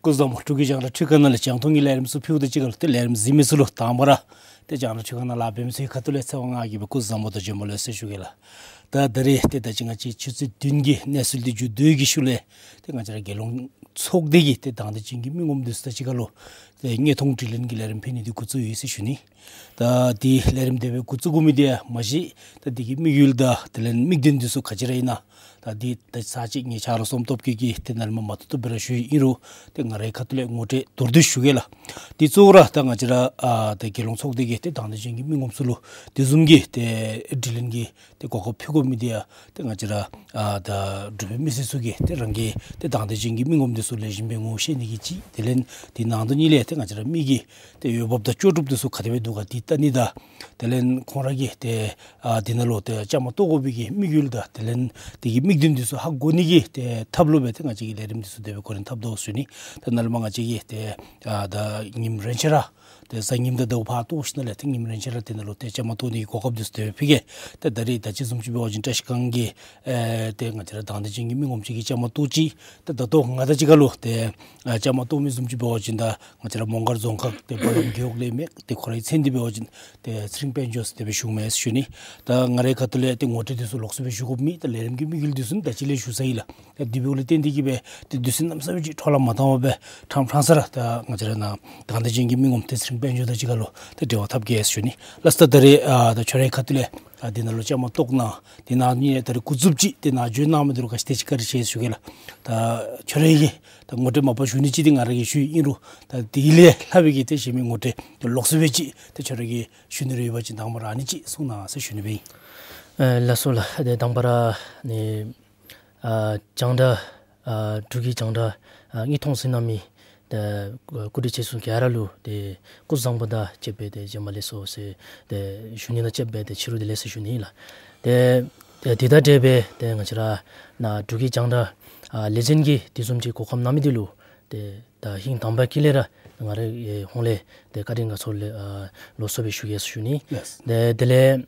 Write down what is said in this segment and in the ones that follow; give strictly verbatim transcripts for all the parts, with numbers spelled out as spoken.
སྐུ་གཟུགས་བཟང་པོ། འབྲུག་གི་རྒྱང་བསྒྲགས་འཕྲུལ་ཁང་ནང་ལས་རྒྱང་མཐོང་གི་ལས་རིམ་ཚུ་ཕུལཝ་དང་གཅིག་ཁར་ལུ་ཏེ་ལས་རིམ་གཟིགས་མི་ཚུ་ལུ་དང་པ་ར་ཏེ་རྒྱང་བསྒྲགས་འཕྲུལ་ཁང་ནང་ལཱ་འབད་མི་ཚུ་གི་ཁ་ཐུག་ལས་ཚེ་དབང་ང་གིས་སྦེ་སྐུ་གཟུགས་བཟང་པོ་དང་བྱོན་པ་ལེགས་སོ་ཞུ་གེ་ལགས། ད་ད་རེས་ཏེ་ད་ཅི་ང་བཅས་ཆུ་ཚོད་བདུན་གྱི་གནས་ཚུལ་འདི་མཇུག་བསྡུ་བའི་ཤུལ་ལས་ཏེ་ང་བཅས་ར་རྒྱལ་ཡོངས་ཚོགས་སྡེ་གི་ཏེ་དང་འདོད་ཅན་གྱི་མི་ངོམ་འདི་ཚུ་དང་གཅིག་ཁར་ལུ་ཏེ་དངོས་མཐོང་དྲི་ལན་གྱི་ལས་རིམ་ཕུལ་ནི་འདི་འགོ་བཙུགས་ཡི་ཟེར་ཞུ་ནི། ད་འདི་ལས་རིམ་དེ་སྦེ་འགོ་བཙུགས་དགོ་མི་འདི་ཡང་མ་གཞི་ད་འདི་གི་དམིགས་ཡུལ་དང་དེ་ལས་དམིགས་དོན་འདི་ཚུ་ག་ཅི་ར་ཨིན་ན། ད་འདི་ད་ཚར་གཅིག་ངེའི་ཆ་རོགས་བསོད་ནམས་སྟོབས་རྒྱས་ཀྱིས་ཏེ་ནཱ་ལས་མར་མ་ཐུབ་ཐུབ་སྦེ་ར་ཞུ་ཡི་ཨིན་རུང་ཏེ་ང་རའི་ཁ་ཐུག་ལས་ངོ་སྤྲོད་མདོར་བསྡུས་ཞུ་གེ་ལགས། འདི་གཙོ་བོ་ར་ད་ང་བཅས་ར་ཨ་ད་རྒྱལ་ཡོངས་ཚོགས་སྡེ་གི་ཏེ་དང་འདོད་ཅན་གྱི་མི་ངོམ་ཚུ་ལུ་དེ་བཟུམ་གྱི་ཏེ་དྲི་ལན་གྱི་ཏེ་གོ་སྐབས་ཕུལ་དགོ་མི་འདི་ཡང་ཏེ་ང་བཅས་ར་ཨ་ད་འབྲུག་པའི་མི་སེར་ཚུ་གིས་ཏེ་རང་གི་ཏེ་དང་འདོད་ཅན་གྱི་མི་ངོམ་འདི་ཚུ་ལེགས་ཤོམ་སྦེ་ངོ་ཤེས་ནི་གི་གཅིག། དེ་ལས་འདི་ནང་དོན་གཉིས་ལས་ཏེ་ང་བཅས་ར་མི་གི་ཏེ་འོས་འབབ་དང་ལྕོགས་གྲུབ་འདི་ཚུ་ག་དེ་སྦེ་འདུག་ག་འདི་བལྟ་ནི་དང་དེ་ལས་ཁོང་ར་གིས་ཏེ་ཨ་འདི་ནང་ལུ་ཏེ་བཅའ་མར་གཏོགས་དགོ་པའི་གི་དམིགས་ཡུལ་དང་དེ་ལས་འདི་གི་དམིགས་དོན་འདི་ཚུ་ཧ་གོ་ནི་གི་ཏེ་ཐབས་ལུ་སྦེ་ཏེ་ང་བཅས་ཀྱིས་ལས་རིམ་འདི་ཚུ་དེ་སྦེ་འགོ་འདྲེན་འཐབ་དོ་ཟེར་ཞུ་ནི། ད་ནཱ་ལས་མར་ང་བཅས་ཀྱིས་ཏེ་ཨ་ད་ཉིནམ་རེ་ཆད་ར་ཏེ་གཟའ་ཉིམ་དང་ཟླཝ་ཕར་གཏོགས་ཞིནམ་ལས་ཏེ་ཉིནམ་རེ་ཆད་ར་འདི་ནང་ལུ་ཏེ་བཅའ་མར་གཏོགས་ནི་གི་གོ་སྐབས་འདི་ཚུ་དེ་སྦེ་ཕུལ་གེ། ཏེ་ད་རེས་ད་ཅི་བཟུམ་ཅིག་འབད་བ་ཅིན་བཀྲ་ཤིས་སྒང་གི་ཨེ་ཏེ་ང་བཅས་ར་དང་འདོད་ཅན་གྱི་མི་ངོམ་ཅིག་གིས་བཅའ་མར་གཏོགས་ཅི། ཏེ་ད་ལྟོ་ང་དང་གཅིག་ཁར་ལུ་ཏེ་ཨ་བཅའ་མར་གཏོགས་མི་བཟུམ་ཅིག་འབད་བ་ཅིན་ད་ང་བཅས་ར་མོང་སྒར་རྫོང་ཁག་ཏེ་བ་ལམ་རྒེད་འོག་ལས་མས། ཏེ་ཁོ་རའི་མཚན་འདི་འབད་བ་ཅིན་ཏེ་ཚེ་རིང་དཔལ་འབྱོར་ཟེར་དེ་སྦེ་ཞུཝ་མས་ཟེར་ཞུ་ནི། ད་ང་རའི་ཁ་ཐུག་ལས་ཏེ་ངོ་སྤྲོད་འདི་ཚུ་ལོགས་སུ་སྦེ་ཞུ་དགོཔ་མེད། ད་ལས་རིམ་གྱི་དམིགས་ཡུལ་འདི་ཚུ་ད་ཅི་ལས་ཞུ་ཚར་ཡི་ལགས། ད་འདི་འབདཝ་ལས་བརྟེན་ཏེ་གིས་སྦེ་ཏེ་དུས་ཚོད་གནམ་མེད་ས་མེད་ཅིག་འཕྲོ་བརླག་མ་བཏང་བར་སྦེ་ཕྲང་ཕྲང་ས་ར་ད་ང་བཅས་ར་ནཱ་དང་འདོད་ཅན་གྱི་མི་ངོམ་ཏེ་ཚེ་རིང་དཔལ་འབྱོར་དང་གཅིག་ཁར་ལུ་ཏེ་འབྲེལ་བ་འཐབ་གེ་ཟེར་ཞུ་ནི་ལགས། ད་ད་རེས་ཨ་ད་ཁྱོད་རའི་ཁ་ཐུག་ལས་ཨ་འདི་ནང་ལུ་བཅའ་མར་གཏོགས་གནང་། འདི་ནང་ནི་ད་རེས་འགོ་བཙུགསཔ་ཅིག་ཏེ་ནཱ་བྱོན་གནང་མི་འདི་ལུ་ག་ཅི་དེ་ཅིག་བཀའ་དྲིན་ཆེ་ཟེར་ཞུ་གེ་ལགས། ད་ཁྱོད་རའི་གི་ད་ངོ་སྤྲོད་མ་པ་ཞུ་ནི་ཅིག་འདི་ང་ར་གིས་ཞུ་ཡི་ཨིན་རུང་ད་དེ་ལས་ལྷག་པའི་གི་ཏེ་གཞན་མི་ངོ་སྤྲོད་ཏེ་ལོགས་སུ་སྦེ་ཅིག་ཏེ་ཁྱོད་ར་གིས་ཞུ་ནི་རེ་ཡོད་པ་ཅིན་དང་པ་ར་ཨ་ནི་ཅིག་གསུང་གནང་ཟེར་ཞུ་ནི་སྦེ་ཨིན། ཨེ་ལགས་སོ་ལགས། ཏེ་དང་པ་ར་ནི་ཨ་རྒྱང་བསྒྲགས་ཨ་འབྲུག་གི་རྒྱང་བསྒྲགས་ཨ་དངོས་མཐོང་གཟིགས་གནང་མི་ཏེ་སྐུ་མགྲོན་ཆེ་ཚུ་ག་ར་ལུ་ཏེ་སྐུ་གཟུགས་བཟང་པོ་དང་བཅས་པའི་ཏེ་བྱོན་པ་ལེགས་སོ་ཟེར་ཏེ་ཞུ་ནི་དང་བཅས་པའི་ཏེ་ཕྱི་རུ་ཏེ་ལེགས་སོ་ཞུ་ནི་ལགས། ཏེ་ཏེ་དེ་དང་འབྲེལ་སྦེ་ཏེ་ང་བཅས་ར་ནཱ་འབྲུག་གི་རྒྱང་བསྒྲགས་ཨ་ལས་འཛིན་གྱིས་དེ་བཟུམ་ཅིག་གོ་སྐབས་གནང་མི་འདི་ལུ་ཏེ་ད་ཧིང་དྭངས་པ་ཀུན་ལས་ར་ང་རའི་ཧོངས་ལས་ཏེ་བཀའ་དྲིན་དགའ་ཚོར་ལེ་ཨ་ལོགས་སུ་སྦེ་ཞུ་གེ་ཟེར་ཞུ་ནི། ལགས། ཏེ་དེ་ལས་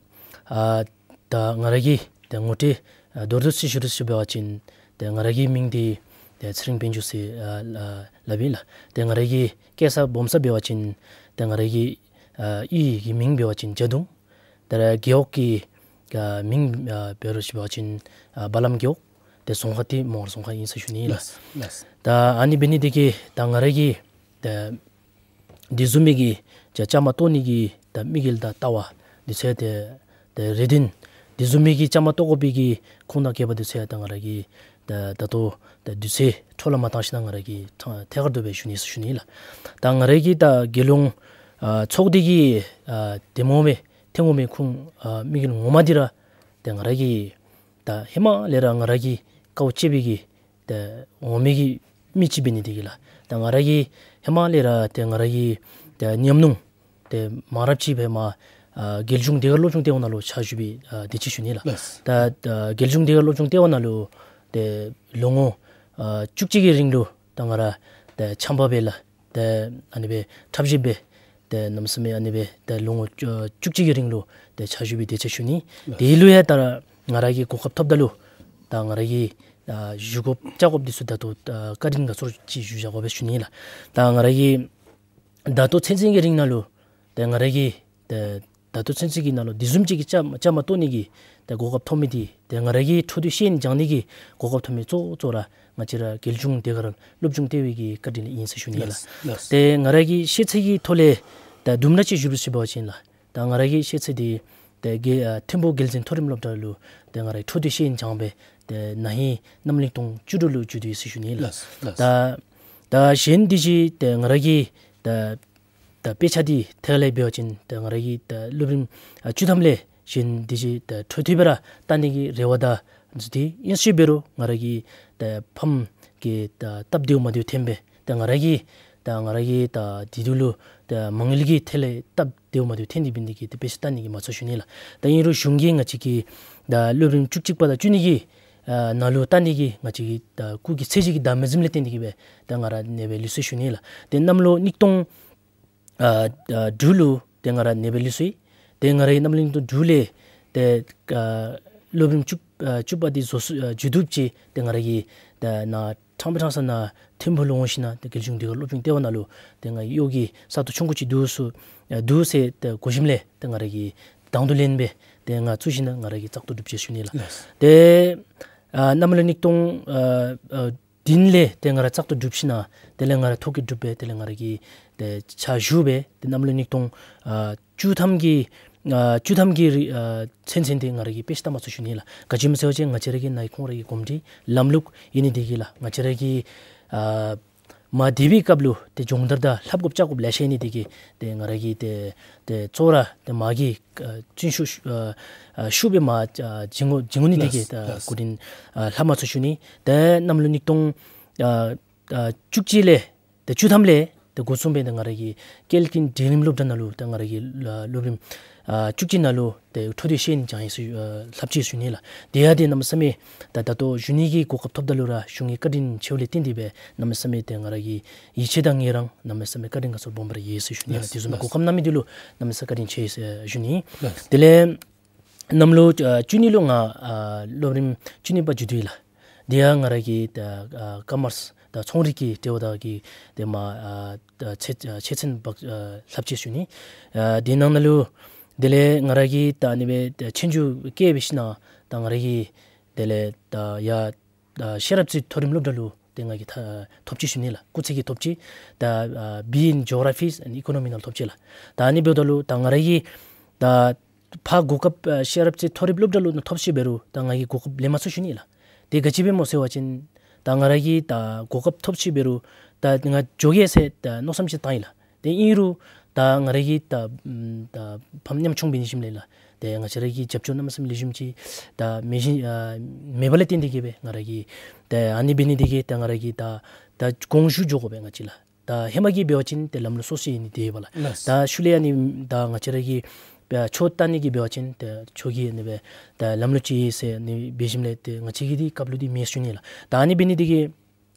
ཨ་ད་ང་ར་གི་ཏེ་ངོ་སྤྲོད་ཨ་མདོར་བསྡུས་ཅིག་ཞུ་རུང་ཞུ་འབད་བ་ཅིན་ཏེ་ང་ར་གི་མིང་འདི་ཏེ་ཚེ་རིང་དཔལ་འབྱོར་ཟེར་ཨ་ལ་སླབ་ཨིན་ལགས། ཏེ་ང་ར་གི་སྐྱེས་ས་སྦོམ་ས་འབད་བ་ཅིན་ཏེ་ང་ར་གི་ཨ་གཡུས་ཀྱི་མིང་འབད་བ་ཅིན་རྒྱ་གདུང་། ད་རེས་རྒེད་འོག་གི་ཨ་མིང་ཨ་འབད་རུང་ཞུ་བ་ཅིན་ཨ་བ་ལམ་རྒེད་འོག། ཏེ་རྫོང་ཁག་འདི་མོང་སྒར་རྫོང་ཁག་ཨིན་ཟེར་ཞུ་ནི་ལགས། ལགས། ལགས། ད་ཨ་ནི་འབད་ནི་འདི་གིས་ད་ང་ར་གི་ད་འདི་བཟུམ་མའི་གི་བཅའ་བཅའ་མར་གཏོགས་ནི་གི་ད་དམིགས་ཡུལ་དང་ལྟ་བ་འདི་ཚུ་ཏེ་ཏེ་རེ་འདུན་འདི་བཟུམ་མའི་གི་བཅའ་མར་གཏོགས་དགོ་པའི་གི་ཁུངས་དང་དགོས་པ་འདི་ཚུ་ད་ང་ར་གིས་ད་ད་ལྟོ་ད་དུས་ཚོད་འཕྲོ་བརླག་མ་བཏང་ཞིན་ན་ང་ར་གིས་ཐད་ཐད་ཀར་དུ་སྦེ་ཞུ་ནི་ཟེར་ཞུ་ནི་ལགས། ད་ང་ར་གིས་ད་རྒྱལ་ཡོངས་ཨ་ཚོགས་སྡེ་གི་ཨ་ཏེ་མོ་མེ་ཐེངས་ངོ་མའི་ཁུངས་ཨ་དམིགས་ཡུལ་ངོ་མ་འདི་ར་ཏེ་ང་ར་གིས་ད་ཧེ་མ་ལས་ར་ང་ར་གིས་དཀའཝ་སྤྱད་པའི་གི་ཏེ་འོང་མི་གི་མི་ཅིག་འབད་ནི་འདི་གིས་ལགས། ད་ང་ར་གིས་ཧེ་མ་ལས་ར་ཏེ་ང་ར་གི་ཏེ་ཉམས་མྱོང་ཏེ་མང་རབས་ཅིག་སྦེ་མར་ཨ་རྒྱལ་གཞུང་ཟློས་གར་སློབ་སྦྱོང་ལྟེ་བ་ནང་ལུ་ཕྱག་ཞུ་བའི་ཨ་དེ་ཅིག་ཞུ་ནི་ལགས། ལགས། ད་ཨ་རྒྱལ་གཞུང་ཟློས་གར་སློབ་སྦྱོང་ལྟེ་བ་ནང་ལུ་ཏེ་ལོ་ངོ་ཨ་བཅུ་གཅིག་གི་རིང་ལུ་ད་ང་ར་ཏེ་ཆམ་པ་སྦེ་ལགས། ཏེ་ཨ་ནི་སྦེ་ཁྲབ་གཞི་སྦེ་ཏེ་གནམ་མེད་ས་མེད་ཨ་ནི་སྦེ་ཏེ་ལོ་ངོ་བཅུ་གཅིག་གི་རིང་ལུ་ཏེ་ཕྱག་ཞུ་བའི་དེ་ཅིག་ཞུ་ནི། ལགས། དེ་ལུ་ཡང་ད་ར་ང་ར་གིས་གོ་སྐབས་ཐོབ་ད་ལུ་ད་ང་ར་གིས་ཨ་ཞུ་དགོཔ་བཅར་དགོཔ་འདི་ཚུ་ད་ལྟོ་ཨ་བཀའ་དྲིན་དགའ་ཚོར་ཅིག་ཞུ་བཞག་དགོ་པས་ཞུ་ནི་ལགས། ད་ང་ར་གིས་ད་ལྟོ་ཚུན་ཚོད་ཀྱི་རིང་ནང་ལུ་ཏེ་ང་ར་གིས་ཏེ་ད་ལྟོ་ཚུན་ཚོད་ཀྱི་ནང་ལུ་དེ་བཟུམ་ཅིག་གི་བཅའ་བཅའ་མར་གཏོགས་ནི་གི་ཏེ་གོ་སྐབས་ཐོབ་མི་འདི་ཏེ་ང་ར་གི་འཕྲོ་མཐུད་ཤེས་ཡོན་སྦྱང་ནི་གི་གོ་སྐབས་ཐོབ་མི་གཙོ་བོ་གཙོ་བོ་ར་ང་བཅས་ར་རྒྱལ་གཞུང་ཟློས་གར་སློབ་སྦྱོང་ལྟེ་བའི་གི་བཀའ་དྲིན་ལས་ཨིན་ཟེར་ཞུ་ནི་ལགས། ལགས། ལགས། ཏེ་ང་ར་གི་ཤེས་ཚད་ཀྱི་ཐོག་ལས་ད་དུམ་གྲ་ཅིག་ཞུ་རུང་ཞུ་བ་ཅིན་ལགས། ད་ང་ར་གི་ཤེས་ཚད་འདི་ཏེ་རྒྱལ་ཨ་ཐིམ་ཕུག་རྒྱལ་འཛིན་མཐོ་རིམ་སློབ་གྲྭ་ལུ་ཏེ་ང་ར་འཕྲོ་མཐུད་ཤེས་ཡོན་སྦྱང་སྦེ་ཏེ་ན་ཧིང་གནམ་ལོ་ཉིས་སྟོང་བཅུ་དྲུག་ལུ་མཇུག་བསྡུ་ཡི་ཟེར་ཞུ་ནི་ལགས། ལགས། ལགས། ད་ད་གཞན་འདི་ཅིག་ཏེ་ང་ར་གི་ད་ད་དཔེ་ཆ་འདི་ཐད་ལས་འབད་བ་ཅིན་ཏེ་ང་ར་གིས་ད་སློབ་རིམ་ཨ་བཅུ་ཐམ་ལས་གཞན་འདི་ཅིག་ད་འཕྲོ་མཐུད་སྦེ་ར་བལྟ་ནི་གི་རེ་བ་དང་འདི་ཨིན་ཟེར་འབད་རུང་ང་ར་གི་ད་ཕམ་གྱིས་ད་སྟབས་བདེཝ་མ་བདེཝ་ཐོན་སྦེ་ད་ང་ར་གིས་ད་ང་ར་གིས་ད་དེ་དུས་ལུ་ད་མ་དངུལ་གྱི་ཐད་ལས་སྟབས་བདེཝ་མ་བདེཝ་ཐོན་ཏེ་འབད་ནི་འདི་གིས་ད་དཔེ་ཆ་བལྟ་ནི་གི་མ་ཚོར་ཞུ་ནི་ལགས། ད་ཨིན་རུང་གཞུང་གིས་ང་བཅས་ཀྱི་ད་སློབ་རིམ་བཅུ་གཅིག་པ་དང་བཅུ་གཉིས་ཀྱི་ཨ་ནང་ལུ་བལྟ་ནི་གི་ང་བཅས་ཀྱི་ད་སྐུགས་ཀྱི་ཚད་གཞི་གི་བདའ་མི་ཟིནམ་ལས་བརྟེན་ཏེ་གིས་སྦེ་ད་ང་ར་ཨ་ནེ་སྦེ་ལུས་སོ་ཞུ་ནི་ལགས། ཏེ་གནམ་ལོ་ཉིས་སྟོང་ཨ་ཨ་དྲུག་ལུ་ཏེ་ང་ར་ཨ་ནེ་སྦེ་ལུས་སོ་ཡི། ཏེ་ང་ར་གིས་གནམ་ལོ་ཉིས་སྟོང་དྲུག་ལས་ཏེ་ཨ་སློབ་རིམ་བཅུ་ཨ་བཅུ་པ་འདི་རྫོགས་སུ་ཨ་མཇུག་བསྡུཝ་ཅིག་ཏེ་ང་ར་གིས་ད་ནཱ་ ཁྲང་པའི་ཁྲང་ས་ནང་ཐིམ་ཕུག་ལུ་འོང་ཞིནམ་ལས་ཏེ་རྒྱལ་གཞུང་དུས་འཁོར་སློབ་ཆུང་ལྟེ་བ་ནང་ལུ་ཏེ་ང་གཡོག་གི་ས་སྟོང་ཆུང་ཀུ་ཅིག་འདུག་ཟེར་ཨ་འདུག་ཟེར་ཏེ་གོ་ཞིནམ་ལས་ཏེ་ང་ར་གིས་དང་དུ་ལེན་སྦེ་ཏེ་ང་བཙུགས་ཞིནམ་ལས་ང་ར་གིས་བཙག་འཐུ་གྲུབ་ཅི་ཟེར་ཞུ་ནི་ལགས། ལགས། ཏེ་ཨ་གནམ་ལོ་ཉིས་སྟོང་ཨ་ཨ་བདུན་ལས་ཏེ་ང་ར་བཙག་འཐུ་གྲུབ་ཞིནམ་ལས་དེ་ལས་ང་ར་ཐོ་བཀོད་གྲུབ་སྦེ་དེ་ལས་ང་ར་གིས་ཏེ་ཕྱག་ཞུ་སྦེ་ཏེ་གནམ་ལོ་ཉིས་སྟོང་ཨ་བཅུ་ཐམ་གྱི་ཨ་བཅུ་ཐམ་གྱི་རི་ཨ་ཚུན་ཚོད་ཏེ་ང་ར་གིས་དཔེ་ཆ་བལྟ་མ་ཚུགས་ཞུ་ནི་ལགས། ག་ཅི་སྨོ་ཟེར་བ་ཅིན་ང་བཅས་ར་གི་ནཱ་ཁོང་ར་གི་གོམས་འདྲིས་ལམ་ལུགས་ཨིན་ནི་དེ་གིས་ལགས། ང་བཅས་ར་གི་ཨ་མ་འདས་པའི་སྐབས་ལུ་ཏེ་སྦྱོང་བརྡར་དང་ལྷབ་དགོཔ་བཅའ་དགོཔ་ལེ་ཤ་ཨིན་ནི་དེ་གིས་ཏེ་ང་ར་གིས་ཏེ་ཏེ་གཙོ་བོ་ར་ཏེ་མ་གི་ཨ་བརྩོན་ཤུགས་ཨ་ཨ་ཤུགས་སྦེ་མ་ཨ་བྱིན་དགོ་བྱིན་དགོ་ནི་དེ་གིས་ལགས། ད་ལགས། སྐུ་དྲིན་ཨ་ལྷབ་མ་ཚུགས་ཞུ་ནི། ཏེ་གནམ་ལོ་ཉིས་སྟོང་ཨ་ཨ་བཅུ་གཅིག་ལས་ཏེ་བཅུ་ཐམ་ལས་ཏེ་འགོ་བཟུང་སྦེ་ཏེ་ང་ར་གིས་ཀེལ་ཀིན་འབྲིང་རིམ་སློབ་གྲྭ་ནང་ལུ་ཏེ་ང་ར་གིས་ཨ་སློབ་རིམ་ཨ་བཅུ་གཅིག་ནང་ལུ་ཏེ་འཕྲོ་མཐུད་ཤེས་ཡོན་སྦྱང་ཡི་ཟེར་ཨ་ལྷབ་ཅི་ཟེར་ཞུ་ནི་ལགས། དེ་ཡང་ཏེ་གནམ་མེད་ས་མེད་ད་ད་ལྟོ་ཞུ་ནི་གི་གོ་སྐབས་ཐོབ་ད་ལུ་ར་གཞུང་གི་བཀའ་དྲིན་ཆེཝ་ལས་བརྟེན་ཏེ་སྦེ་གནམ་མེད་ས་མེད་ཏེ་ང་ར་གི་ཡིད་ཆེས་དང་ངེད་རང་གནམ་མེད་ས་མེད་བཀའ་དྲིན་དགའ་ཚོར་སྦོམ་ར་ཡོད་ཟེར་ཞུ་ནི་ལགས། ལགས། དེ་བཟུམ་གོ་ལགས། སྐབས་གནང་མི་འདི་ལུ་གནམ་མེད་ས་མེད་བཀའ་དྲིན་ཆེ་ཟེར་ཞུ་ནི། ལགས། དེ་ལས་གནམ་ལོ་ཨ་བཅུ་གཉིས་ལུ་ང་ཨ་སློབ་རིམ་བཅུ་གཉིས་པ་མཇུག་བསྡུ་ཡི་ལགས། དེ་ཡང་ང་ར་གིས་ད་ཨ་ཀ་མརས་ད་ཚོང་རིག་གི་འབྲེལ་བ་དང་གི་ཏེ་མ་ཨ་ད་ཆེ་ཨ་ཆེ་ཚན་འབག་ཨ་ལྷབ་ཅི་ཟེར་ཞུ་ནི། ཨ་དེ་ནང་ན་ལུ་དེ་ལས་ང་ར་གིས་ད་ཨ་ནི་སྦེ་ད་ཆོས་རྒྱུགས་བཀལ་སྦེ་ཞིནམ་ལས་ད་ང་ར་གིས་དེ་ལས་ད་ཡར་ད་ཤེས་རབ་རྩེ་མཐོ་རིམ་སློབ་གྲྭ་ལུ་ཏེ་ང་གིས་ད་ཐོབ་ཅི་ཟེར་ཞུ་ནི་ལགས། སྐུགས་ཚད་ཀྱིས་ཐོབ་ཅི། ད་ཨ་B in Geography and Economy ནང་ཐོབ་ཅི་ལགས། ད་ཨ་ནི་འབདཝ་ད་ལུ་ད་ང་ར་གིས་ད་ཕར་གོ་སྐབས་ཨ་ཤེས་རབ་རྩེ་མཐོ་རིམ་སློབ་གྲྭ་ལུ་ནཱ་ཐོབ་ཅི་འབད་རུང་ད་ང་གིས་གོ་སྐབས་ལེན་མ་ཚུགས་ཟེར་ཞུ་ནི་ལགས། དེ་ག་ཅི་སྦེ་སྨོ་ཟེར་བ་ཅིན་ད་ང་ར་གིས་ད་གོ་སྐབས་ཐོབ་ཅི་འབད་རུང་ད་ང་འགྱོ་གེ་ཟེར་ད་མནོ་བསམ་ཅིག་བཏང་ཡི་ལགས། དེ་ཨིན་རུང་ད་ང་ར་གི་ད་ཨམ་ད་ཕམ་ཉམ་ཆུང་འབད་ནི་ཞིནམ་ལས་ལགས། ཏེ་ང་བཅས་ར་གི་རྒྱབ་སྐྱོར་གནམ་མེད་ས་མེད་ལེགས་ཤོམ་ཅིག་ད་མེད་ཞིན་ཨ་མེད་པ་ལས་བརྟེན་ཏེ་གིས་སྦེ་ང་ར་གིས་ཏེ་ཨ་ནི་འབད་ནི་དེ་གིས་ཏེ་ང་ར་གིས་ད་ད་དགོངས་ཞུ་འགྱོ་དགོ་པས་ང་བཅས་ལགས། ད་ཧེ་མ་གི་འབད་བ་ཅིན་ཏེ་ལམ་ལུགས་སོ་སོ་ཨིན་ནི་དེ་ཡོད་པས་ལགས། ལགས། ད་ཤུལ་ལས་ཨ་ནི་ད་ང་བཅས་ར་གི་ཨ་ཆོས་བལྟ་ནི་གི་འབད་བ་ཅིན་ཏེ་ཆོས་ཀྱི་ཨ་ནི་སྦེ་ད་ལམ་ལུགས་ཅིག་ཡོད་ཟེར་ཨ་ནི་འབད་ཞིནམ་ལས་ཏེ་ང་བཅས་ཀྱིས་འདི་སྐབས་ལུ་འདི་མེད་ཟེར་ཞུ་ནི་ལགས། ད་ཨ་ནི་འབད་ནི་དེ་གིས་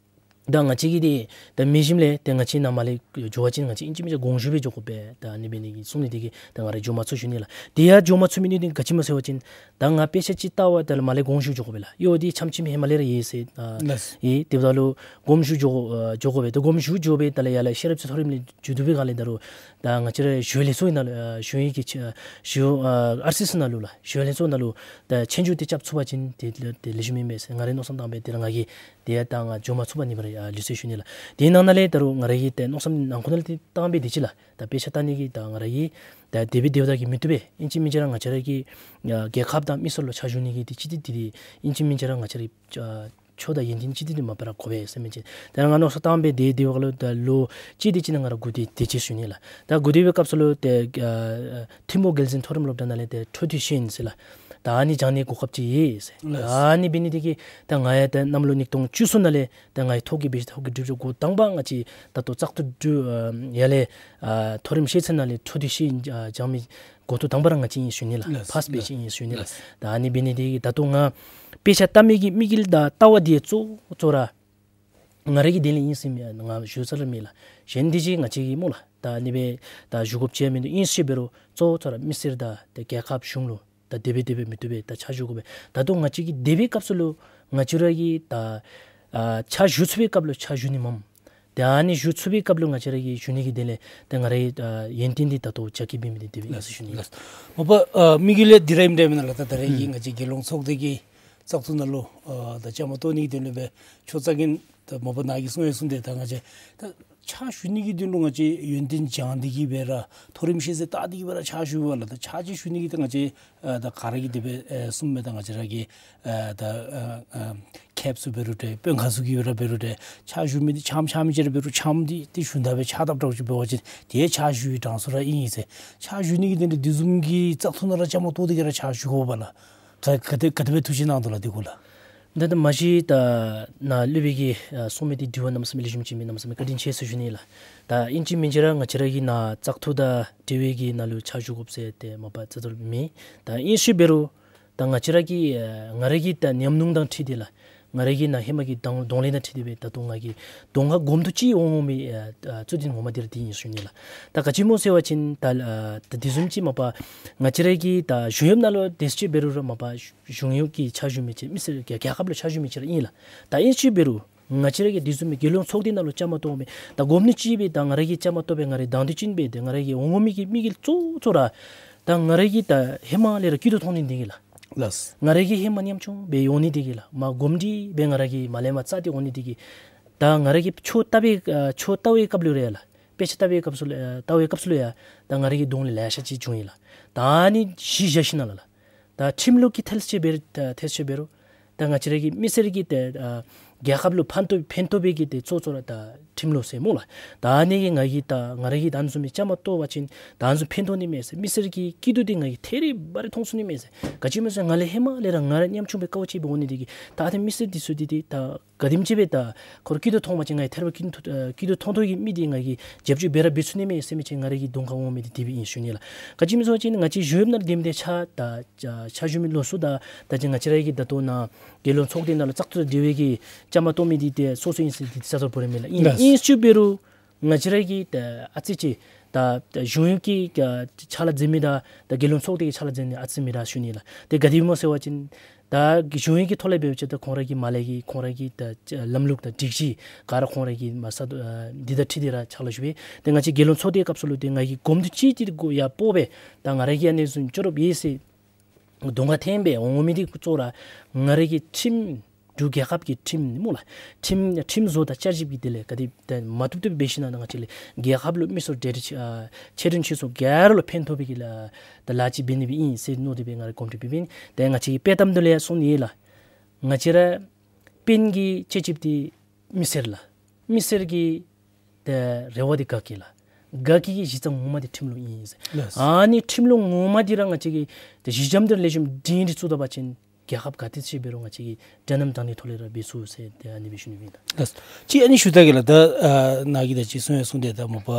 ད་ང་བཅས་ཀྱིས་འདི་ད་མེད་ཞིནམ་ལས་ཏེ་ང་བཅས་ནཱ་མར་ལས་འགྱོ་བ་ཅིན་ང་བཅས་ཨིན་ཅི་མིན་ཅི་དགོངས་ཞུ་སྦེ་འགྱོ་དགོ་པས། ད་ཨ་ནི་འབད་ནི་གིས་གསུངས་ནི་དེ་གིས་ད་ང་ར་འགྱོ་མ་ཚུགས་ཞུ་ནི་ལགས། དེ་ཡང་འགྱོ་མ་ཚུགས་མི་འདི་ག་ཅི་སྨོ་ཟེར་བ་ཅིན་ད་ང་དཔེ་ཆ་ཅིག་བལྟ་བར་ད་ལུ་མར་ལས་དགོངས་ཞུ་འགྱོ་དགོ་པས་ལགས། ཡོད་འདི་ཆམ་ཆིམ་ཧེ་མ་ལས་ར་ཡོད་ཟེར་ཨ་ལགས། ཡོད། དེ་འབདཝ་ད་ལུ་དགོངས་ཞུ་འགྱོ་ཨ་འགྱོ་དགོ་པས། ད་དགོངས་ཞུ་འགྱོ་སྦེ་ད་ལས་ཡར་ལས་ཤེས་རབ་རྩེ་མཐོ་རིམ་ལས་མཇུག་བསྡུ་བའི་སྒང་ལས་ད་རུང་ད་ང་བཅས་ར་གཞུང་ལས་ཚོགས་ནང་ལུ་ཨ་གཞུང་གི་ཆ་གཞུང་ཨ་ཨར་སི་སི་ནང་ལུ་ལགས། གཞུང་ལས་ཚོགས་ནང་ལུ་ད་ཆོས་རྒྱུགས་འདི་རྐྱབ་ཚུགས་པ་ཅིན་ཏེ་ཏེ་ལེགས་ཤོམ་ཨིན་པས་ཟེར་ང་རའི་མནོ་བསམ་བཏང་སྦེ་དེ་ར་ང་གིས་དེ་ཡང་ད་ང་འགྱོ་མ་ཚུགས་པར་ནི་སྦེ་ར་ཨ་ལུས་ཟེར་ཞུ་ནི་ལགས། དེའི་ནང་ན་ལས་ད་རུང་ང་ར་གིས་ཏེ་མནོ་བསམ་ནང་ཁོག་ནང་ལས་ཏེ་བཏང་སྦེ་དེ་ཅིག་ལགས། ད་དཔེ་ཆ་བལྟ་ནི་གི་ད་ང་ར་གིས་ད་དེ་སྦེ་དེ་སྦེ་ད་གིས་མི་བཏུབ་པས། ཨིན་ཅི་མིན་ཅི་ར་ང་བཅས་ར་གི་ཨ་རྒྱལ་ཁབ་དང་མི་སེར་ལུ་ཕྱག་ཞུ་ནི་གི་དེ་ཅིག་འདི་དེ་དེ་ཨིན་ཅི་མིན་ཅི་ར་ང་བཅས་ར་གི་ཨ་ཆོས་དང་ཡོན་ཏན་ཅིག་འདི་དེ་མ་པ་ར་དགོ་པས་ཟེར་མི་ཅིག་ད་ང་མནོ་བསམ་བཏང་སྦེ་དེ་དེ་བ་ལུ་ད་ལོ་གཅིག་དེ་ཅིག་ནང་ང་ར་སྒུག་སྟེ་དེ་ཅིག་ཞུ་ནི་ལགས། ད་སྒུག་སྟེ་བའི་སྐབས་སུ་ལུ་ཏེ་ཨ་ཐིམ་ཕུག་རྒྱལ་འཛིན་མཐོ་རིམ་སློབ་གྲྭ་ནང་ལས་ཏེ་འཕྲོ་མཐུད་ཤེས་ཡོན་ཟེར་ལགས། ད་ཨ་ནི་སྦྱང་ནི་གོ་སྐབས་ཅིག་ཡོད་ཟེར། ལགས། ད་ཨ་ནི་འབད་ནི་དེ་གིས་ད་ང་ཡང་ད་གནམ་ལོ་ཉིས་སྟོང་བཅུ་གསུམ་ནང་ལས་ད་ང་ཡང་ཐོ་བཀོད་འབད་ཞིནམ་ཐོ་བཀོད་གྲུབ་ཞིནམ་འགོ་དང་པ་ང་བཅས་ད་ལྟོ་བཙག་འཐུ་གྲུབ་ཨ་ཡར་ལས་ཨ་མཐོ་རིམ་ཤེས་ཚད་ནང་ལས་འཕྲོ་མཐུད་ཤེས་ཡོན་ཨ་སྦྱང་མི་འགོ་ཐོག་དང་པ་ར་ང་བཅས་ཨིན་ཟེར་ཞུ་ནི་ལགས། ལགས། ཕརསཊ་བེཆ་ཨིན་ཟེར་ཞུ་ནི་ལགས། ལགས། ད་ཨ་ནི་འབད་ནི་དེ་གིས་ད་ལྟོ་ང་དཔེ་ཆ་བལྟ་མི་གི་དམིགས་ཡུལ་དང་ལྟ་བ་འདི་གཙོ་གཙོ་ར་ང་ར་གི་དོན་ལས་ཨིན་ཟེར་མི་ང་ཞུ་ས་ར་མེད་ལགས། གཞན་དེ་ཅིག་ང་བཅས་ཀྱི་སྨོ་ལགས། ད་ཨ་ནི་སྦེ་ད་ཞུ་དགོཔ་ཅིག་མིན་འདུག། ཨིན་ཟེར་འབད་རུང་གཙོ་བོ་གཙོ་ར་མི་སེར་དང་ད་རྒྱལ་ཁབ་གཞུང་ལུ་ད་དེ་སྦེ་དེ་སྦེ་མི་བཏུབ་པས། ད་ཕྱག་ཞུ་དགོ་པས། ད་ལྟོ་ང་བཅས་ཀྱི་འདས་པའི་སྐབས་སུ་ལུ་ང་བཅས་ར་གིས་ད་ཨ་ཕྱག་ཞུ་ཚུགས་པའི་སྐབས་ལུ་ཕྱག་ཞུ་ནི་མས། ད་ཨ་ནི་ཞུ་ཚུགས་པའི་སྐབས་ལུ་ང་བཅས་ར་གིས་ཞུ་ནི་གི་དོན་ལས་ད་ང་ར་གི་ཨ་ཡོན་ཏན་འདི་ད་ལྟོ་རྒྱ་སྐྱེད་འབད་མི་འདི་དེ་སྦེ་ཨིན་ཟེར་ཞུ་ནི་ལགས། མ་པ་ཨ་དམིགས་ཡུལ་འདི་ར་ཨིནམ་འདྲ་མེན་ན་ལགས། ད་ད་རེས་ཀྱི་ང་བཅས་རྒྱལ་ཡོངས་ཚོགས་སྡེ་གི་བཙག་འཐུ་ནང་ལུ་ཨ་ད་བཅའ་མར་གཏོགས་ནི་གི་དོན་ལུ་སྦེ་ཆོས་རྩ་འགེངས་ད་མ་པ་ནཱ་གིས་གསུང་ཡང་གསུངས་ཏེ་ད་ང་བཅས་ད་ཕྱག་ཞུ་ནི་གི་དོན་ལུ་ང་བཅས་ཡོན་ཏན་སྦྱང་སྟེ་གིས་སྦེ་ར་མཐོ་རིམ་ཤེས་ཚད་བལྟ་སྟེ་གིས་སྦེ་ར་ཕྱག་ཞུ་བ་ལགས། ད་ཕྱག་ཅིག་ཞུ་ནི་གི་ད་ང་བཅས་ཨ་ད་ག་ར་གིས་དེ་སྦེ་ཨེ་གསུངམ་མས། ད་ང་བཅས་ར་གི་ཨ་ད་ཨ་ཨ་ཁེབ་ཚུ་འབད་རུང་འདྲ་དཔོན་ཁག་ཚུ་གིས་སྦེ་ར་འབད་རུང་འདྲ་ཕྱག་ཞུ་མི་འདི་འཆམ་འཆམ་ཅིག་ར་འབད་རུང་འཆམ་འདི་ཏེ་ཞུན་དག་སྦེ་ཕྱག་བཏབ་འདྲཝ་ཅིག་འབད་བ་ཅིན་དེ་ཕྱག་ཞུ་བའི་གྲངས་སུ་ར་ཨིན་ཟེར། ཕྱག་ཞུ་ནི་གི་དོན་ལས་དེ་བཟུམ་གྱི་བཙག་འཐུ་ནང་ར་བཅའ་མར་གཏོགས་ཏེ་གིས་ར་ཕྱག་ཞུ་དགོ་པས་ལགས། ག་ག་དེ་ག་དེ་སྦེ་ཐུགས་བཞེད་གནང་དོ་ལགས་དེ་གུ་ལགས། ད་ད་མ་གཞི་ད་ནཱ་སློབ་དཔོན་གྱིས་ཨ་གསུངས་མི་འདི་དྲི་བ་གནམ་མེད་ས་མེད་ལེགས་ཤོམ་ཅིག་མས། གནམ་མེད་ས་མེད་བཀའ་དྲིན་ཆེ་ཟེར་ཞུ་ནི་ལགས། ད་ཨིན་ཅི་མིན་ཅི་ར་ང་བཅས་ར་གིས་ནཱ་བཙག་འཐུ་དང་འབྲེལ་བའི་གི་ནང་ལུ་ཕྱག་ཞུ་དགོཔ་ཟེར་ཏེ་མ་པ་རྩ་དོན་མེད། ད་ཨིན་ཟེར་འབད་རུང་ད་ང་བཅས་ར་གི་ཨ་ང་ར་གི་ད་ཉམས་མྱོང་དང་འཁྲིལ་ཏེ་ལགས། ང་ར་གི་ནཱ་ཧེ་མ་གི་གདོང་གདོང་ལེན་དང་འཁྲིལ་ཏེ་སྦེ་ད་ལྟོ་ང་གིས་གདོང་ཁར་གོམ་ཐུག་ཅིག་འོང་འོང་མི་ཨ་ཨ་གཙོ་དོན་ངོ་མ་འདི་ར་འདི་ཨིན་ཟེར་ཞུ་ནི་ལགས། ད་ག་ཅི་སྨོ་ཟེར་བ་ཅིན་ད་ཨ་ད་དེ་བཟུམ་ཅིག་མ་པ་ང་བཅས་ར་གི་ད་གཞུང་གཡོགཔ་ནང་ལུ་དེ་ཅིག་འབད་རུང་ར་མ་པ་གཞུང་གཡོག་གི་ཕྱག་ཞུ་མི་ཅིག་མི་སེར་རྒྱལ་རྒྱལ་ཁབ་ལུ་ཕྱག་ཞུ་མི་ཅིག་ར་ཨིན་ལགས། ད་ཨིན་ཅི་འབད་རུང་ ང་བཅས་ར་གི་དེ་བཟུམ་མའི་རྒྱལ་ཡོངས་ཚོགས་སྡེ་ནང་ལུ་བཅའ་མར་གཏོགས་མི་ད་གོམ་ནི་ཅིག་སྦེ་ད་ང་ར་གིས་བཅའ་མར་གཏོགས་སྦེ་ང་རའི་དང་འདོད་ཅན་སྦེ་ཏེ་ང་ར་གི་འོང་མི་གི་མི་གི་གཙོ་བོ་གཙོ་ར་ད་ང་ར་གིས་ད་ཧེ་མ་ལས་ར་སྐྱིད་སྡུག་མཐོང་ནི་འདི་གིས་ལགས། ལགས། ང་ར་གིས་ཧེ་མ་ཉམ་ཆུང་སྦེ་འོང་ནི་འདི་གིས་ལགས། མ་གོམས་འདྲིས་སྦེ་ང་ར་གིས་མ་ལས་མར་བཙག་སྟེ་འོང་ནི་འདི་གིས་ད་ང་ར་གིས་ཆོས་ལྟ་བའི་ཨ་ཆོས་ལྟ་བའི་སྐབས་ལུ་ར་ལགས། དཔེ་ཆ་ལྟ་བའི་སྐབས་སུ་ལུ་ཨ་ལྟ་བའི་སྐབས་སུ་ལུ་ཡང་ད་ང་ར་གི་གདོང་ལས་ལེ་ཤ་ཅིག་བྱུང་ཡི་ལགས། ད་ཨ་ནི་གཞི་བཞག་ཞིནམ་ལས་ལགས། ད་ཁྲིམས་ལུགས་ཀྱི་ཐད་ཅིག་འབད་ད་ཐད་ཅིག་འབད་རུང་ད་ང་བཅས་ར་གི་མི་སེར་གྱི་ཏེ་ཨ་རྒྱལ་ཁབ་ལུ་ཕན་ཐོགས་ཕན་ཐོགས་པའི་གི་ཏེ་གཙོ་གཙོ་ར་ད་ཁྲིམས་ལུགས་ཟེར་སྨོ་ལགས། ད་ཨ་ནི་གིས་ང་གིས་ད་ང་ར་གིས་ད་ཨ་ནི་བཟུམ་མའི་བཅའ་མར་གཏོགས་པ་ཅིན་ད་ཨ་ནི་བཟུམ་ཕན་ཐོགས་ནི་མས་ཟེར། མི་སེར་གྱི་སྐྱིད་སྡུག་འདི་ང་གིས་ཐད་རི་བ་རི་མཐོང་ཚུགས་ནི་མས་ཟེར། ག་ཅི་སྨོ་ཟེར་ང་ལས་ཧེ་མ་ལས་ར་ང་ར་ཉམ་ཆུང་སྦེ་དཀའཝ་སྤྱད་སྦེ་འོང་ནི་འདི་གིས་ད་ཨ་ནི་མི་སེར་འདི་ཚུ་འདི་ཏེ་ད་ག་དེམ་ཅིག་སྦེ་ད་ཁོ་ར་སྐྱིད་སྡུག་མཐོང་པ་ཅིན་ང་གིས་ཐད་རི་བ་རི་སྐྱིད་སྡུག་ཨ་སྐྱིད་སྡུག་མཐོང་མཐོང་གི་མི་འདི་ང་གིས་རྒྱབ་སྐྱོར་འབད་ར་འབད་ཚུགས་ནི་མས་ཟེར་མི་ཅིག་ང་ར་གི་གདོང་ཁར་འོང་མི་འདི་དེ་སྦེ་ཨིན་ཞུ་ནི་ལགས། ག་ཅི་སྨོ་ཟེར་བ་ཅིན་ང་བཅས་གཞུང་གཡོགཔ་ནང་ལུ་སྡོད་མི་འདི་ཆ་ད་ཆ་ཆ་ཞུ་མི་ལོགས་སུ་ད་ད་ཅི་ང་བཅས་ར་གི་ད་ལྟོ་ནཱ་རྒྱལ་ཡོངས་ཚོགས་སྡེ་ནང་ལུ་བཙག་འཐུ་དང་འབྲེལ་བའི་གི་བཅའ་མར་གཏོགས་མི་འདི་ཏེ་སོ་སོ་ཨིན་ཟེར་འདི་ཏེ་ས་ཐོབ་པོ་རེ་མེད་ལགས། ཨིན་ལགས། ཨིན་ཞུ་འབད་རུང་ང་བཅས་ར་གི་ད་ཨ་ཙི་ཅིག་ད་ད་གཞུང་གཡོག་གི་ཕྱག་ལཱ་མཛད་མི་དང་ད་རྒྱལ་ཡོངས་ཚོགས་སྡེ་གི་ཕྱག་ལཱ་མཛད་མི་ཨ་ཙི་མི་འདྲ་ཞུ་ནི་ལགས། ཏེ་ག་དེ་སྦེ་སྨོ་ཟེར་བ་ཅིན་ད་གཞུང་གཡོག་གི་ཐོག་ལས་འབད་བ་ཅིན་ད་ཁོང་ར་གི་མ་ལས་ཀྱི་ཁོང་ར་གི་ད་ལམ་ལུགས་དང་སྒྲིག་གཞི་ག་ར་ཁོང་ར་གི་མ་ས་ད་འདི་དང་འཁྲིལ་ཏེ་ར་ཕྱག་ལཱ་ཞུ་བས། ཏེ་ང་བཅས་རྒྱལ་ཡོངས་ཚོགས་སྡེའི་སྐབས་སུ་ལུ་ཏེ་ང་གིས་གོམ་འདྲིས་ཅིག་ཏེ་ཡར་སྤོ་སྦེ་ད་ང་ར་གིས་ཨ་ནི་བཟུམ་ཅོག་རོགས་ཡོད་ཟེར་གདོང་ཁར་འཐོན་སྦེ་འོང་མི་འདི་གཙོ་བོ་ར་ང་ར་གི་ཁྲིམས་འབྲུག་རྒྱལ་ཁབ་ཀྱི་ཁྲིམས་སྨོ་ལགས། ཁྲིམས་ཁྲིམས་བཟོ་དང་བསྐྱར་ཞིབ་ཀྱི་དེ་ལས་ག་དེ་ད་མ་བཏུབ་བཏུབ་འབད་ཞིནམ་ལས་ང་བཅས་ལས་རྒྱལ་ཁབ་ལུ་མི་སེར་འབྲེལ་འདྲིས་ཨ་ཆེ་འབྲིང་ཆུང་གསུམ་ག་ར་ལུ་ཕན་ཐོགས་པའི་གི་ལཱ་ད་ལཱ་ཅིག་འབད་ནི་སྦེ་ཨིན་ཟེར་མནོ་སྟེ་སྦེ་ང་ར་གོམ་འདྲིས་འབད་འབདཝ་ཨིན། ཏེ་ང་བཅས་ཀྱི་དཔྱེ་གཏམ་དེ་ལས་ཡང་གསུངས་ནི་ལགས། ང་བཅས་ར་དཔོན་གྱི་སྤྱོད་བྱེད་འདི་མི་སེར་ལགས། མི་སེར་གྱི་ཏེ་རེ་བ་འདི་དགའ་སྐྱིད་ལགས། དགའ་སྐྱིད་ཀྱི་གཞི་རྩ་ངོ་མ་འདི་ཁྲིམས་ལུགས་ཨིན་ཟེར། ལགས། ཨ་ནི་ཁྲིམས་ལུགས་ངོ་མ་འདི་ར་ང་བཅས་ཀྱིས་ཏེ་གཞི་འགྱམ་འདི་ར་ལེགས་ཤོམ་སྒྲིང་སྒྲི་བཙུགས་ད་པ་ཅིན་རྒྱལ་ཁབ་ག་ཏེ་ཅིག་འབད་རུང་ང་བཅས་ཀྱིས་འདྲ་མཉམ་དྲང་བདེན་ཐོག་ལས་ར་འབད་ཚུགས་ཟེར་ཏེ་ཨ་ནི་སྦེ་ཞུ་ནི་ཨིན་ལགས། ལགས། ཅིག་ཨ་ནི་ཞུ་ད་གེ་ལགས། ད་ཨ་ནཱ་གིས་ད་ཅི་གསུང་ཡང་གསུངས་ཏེ་ད་མ་པ་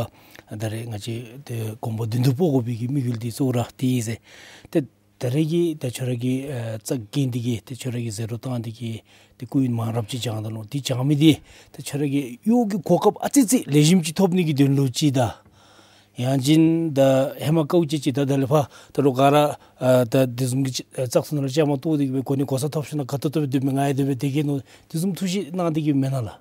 ད་རེས་ང་བཅས་ཏེ་གོམ་པ་མདུན་དུ་སྤོ་དགོ་པའི་གི་དམིགས་ཡུལ་འདི་གཙོ་བོ་ར་དེ་ཨིན་ཟེར། ཏེ་ད་རེས་ཀྱི་ད་ཁྱོད་ར་གི་ཨ་རྩ་འགེངས་འདི་གིས་ཏེ་ཁྱོད་ར་གིས་ཟེར་རོགས་བཏང་འདི་གིས་ཏེ་སྐུ་ཡོན་མང་རབས་ཅིག་བྱུང་ད་ནུག། འདི་བྱུང་མི་འདི་ཏེ་ཁྱོད་ར་གི་གཡོག་གི་གོ་སྐབས་ཨ་ཙི་ཙི་ལེགས་ཤོམ་ཅིག་ཐོབ་ནི་གི་དོན་ལུ་ཅིག་དང་ཡང་ཅིན་ད་ཧེ་མ་དཀའཝ་སྤྱད་སྤྱད་ད་ད་ལས་ཕར་ད་རུང་ག་ར་ཨ་ད་དེ་བཟུམ་གྱི་ཨ་བཙག་འཐུ་ནང་ལུ་བཅའ་མར་གཏོགས་འདི་གིས་སྦེ་གོ་གནས་གོ་ས་ཐོབ་ཞིན་ན་ག་ཏེ་ཏེ་སྦེ་སྡོད་མི་ང་ཡང་དེ་སྦེ་སྡོད་གེ་མནོ་དེ་བཟུམ་ཐུགས་བཞེད་གནང་འདི་གིས་མེན་ན་ལགས།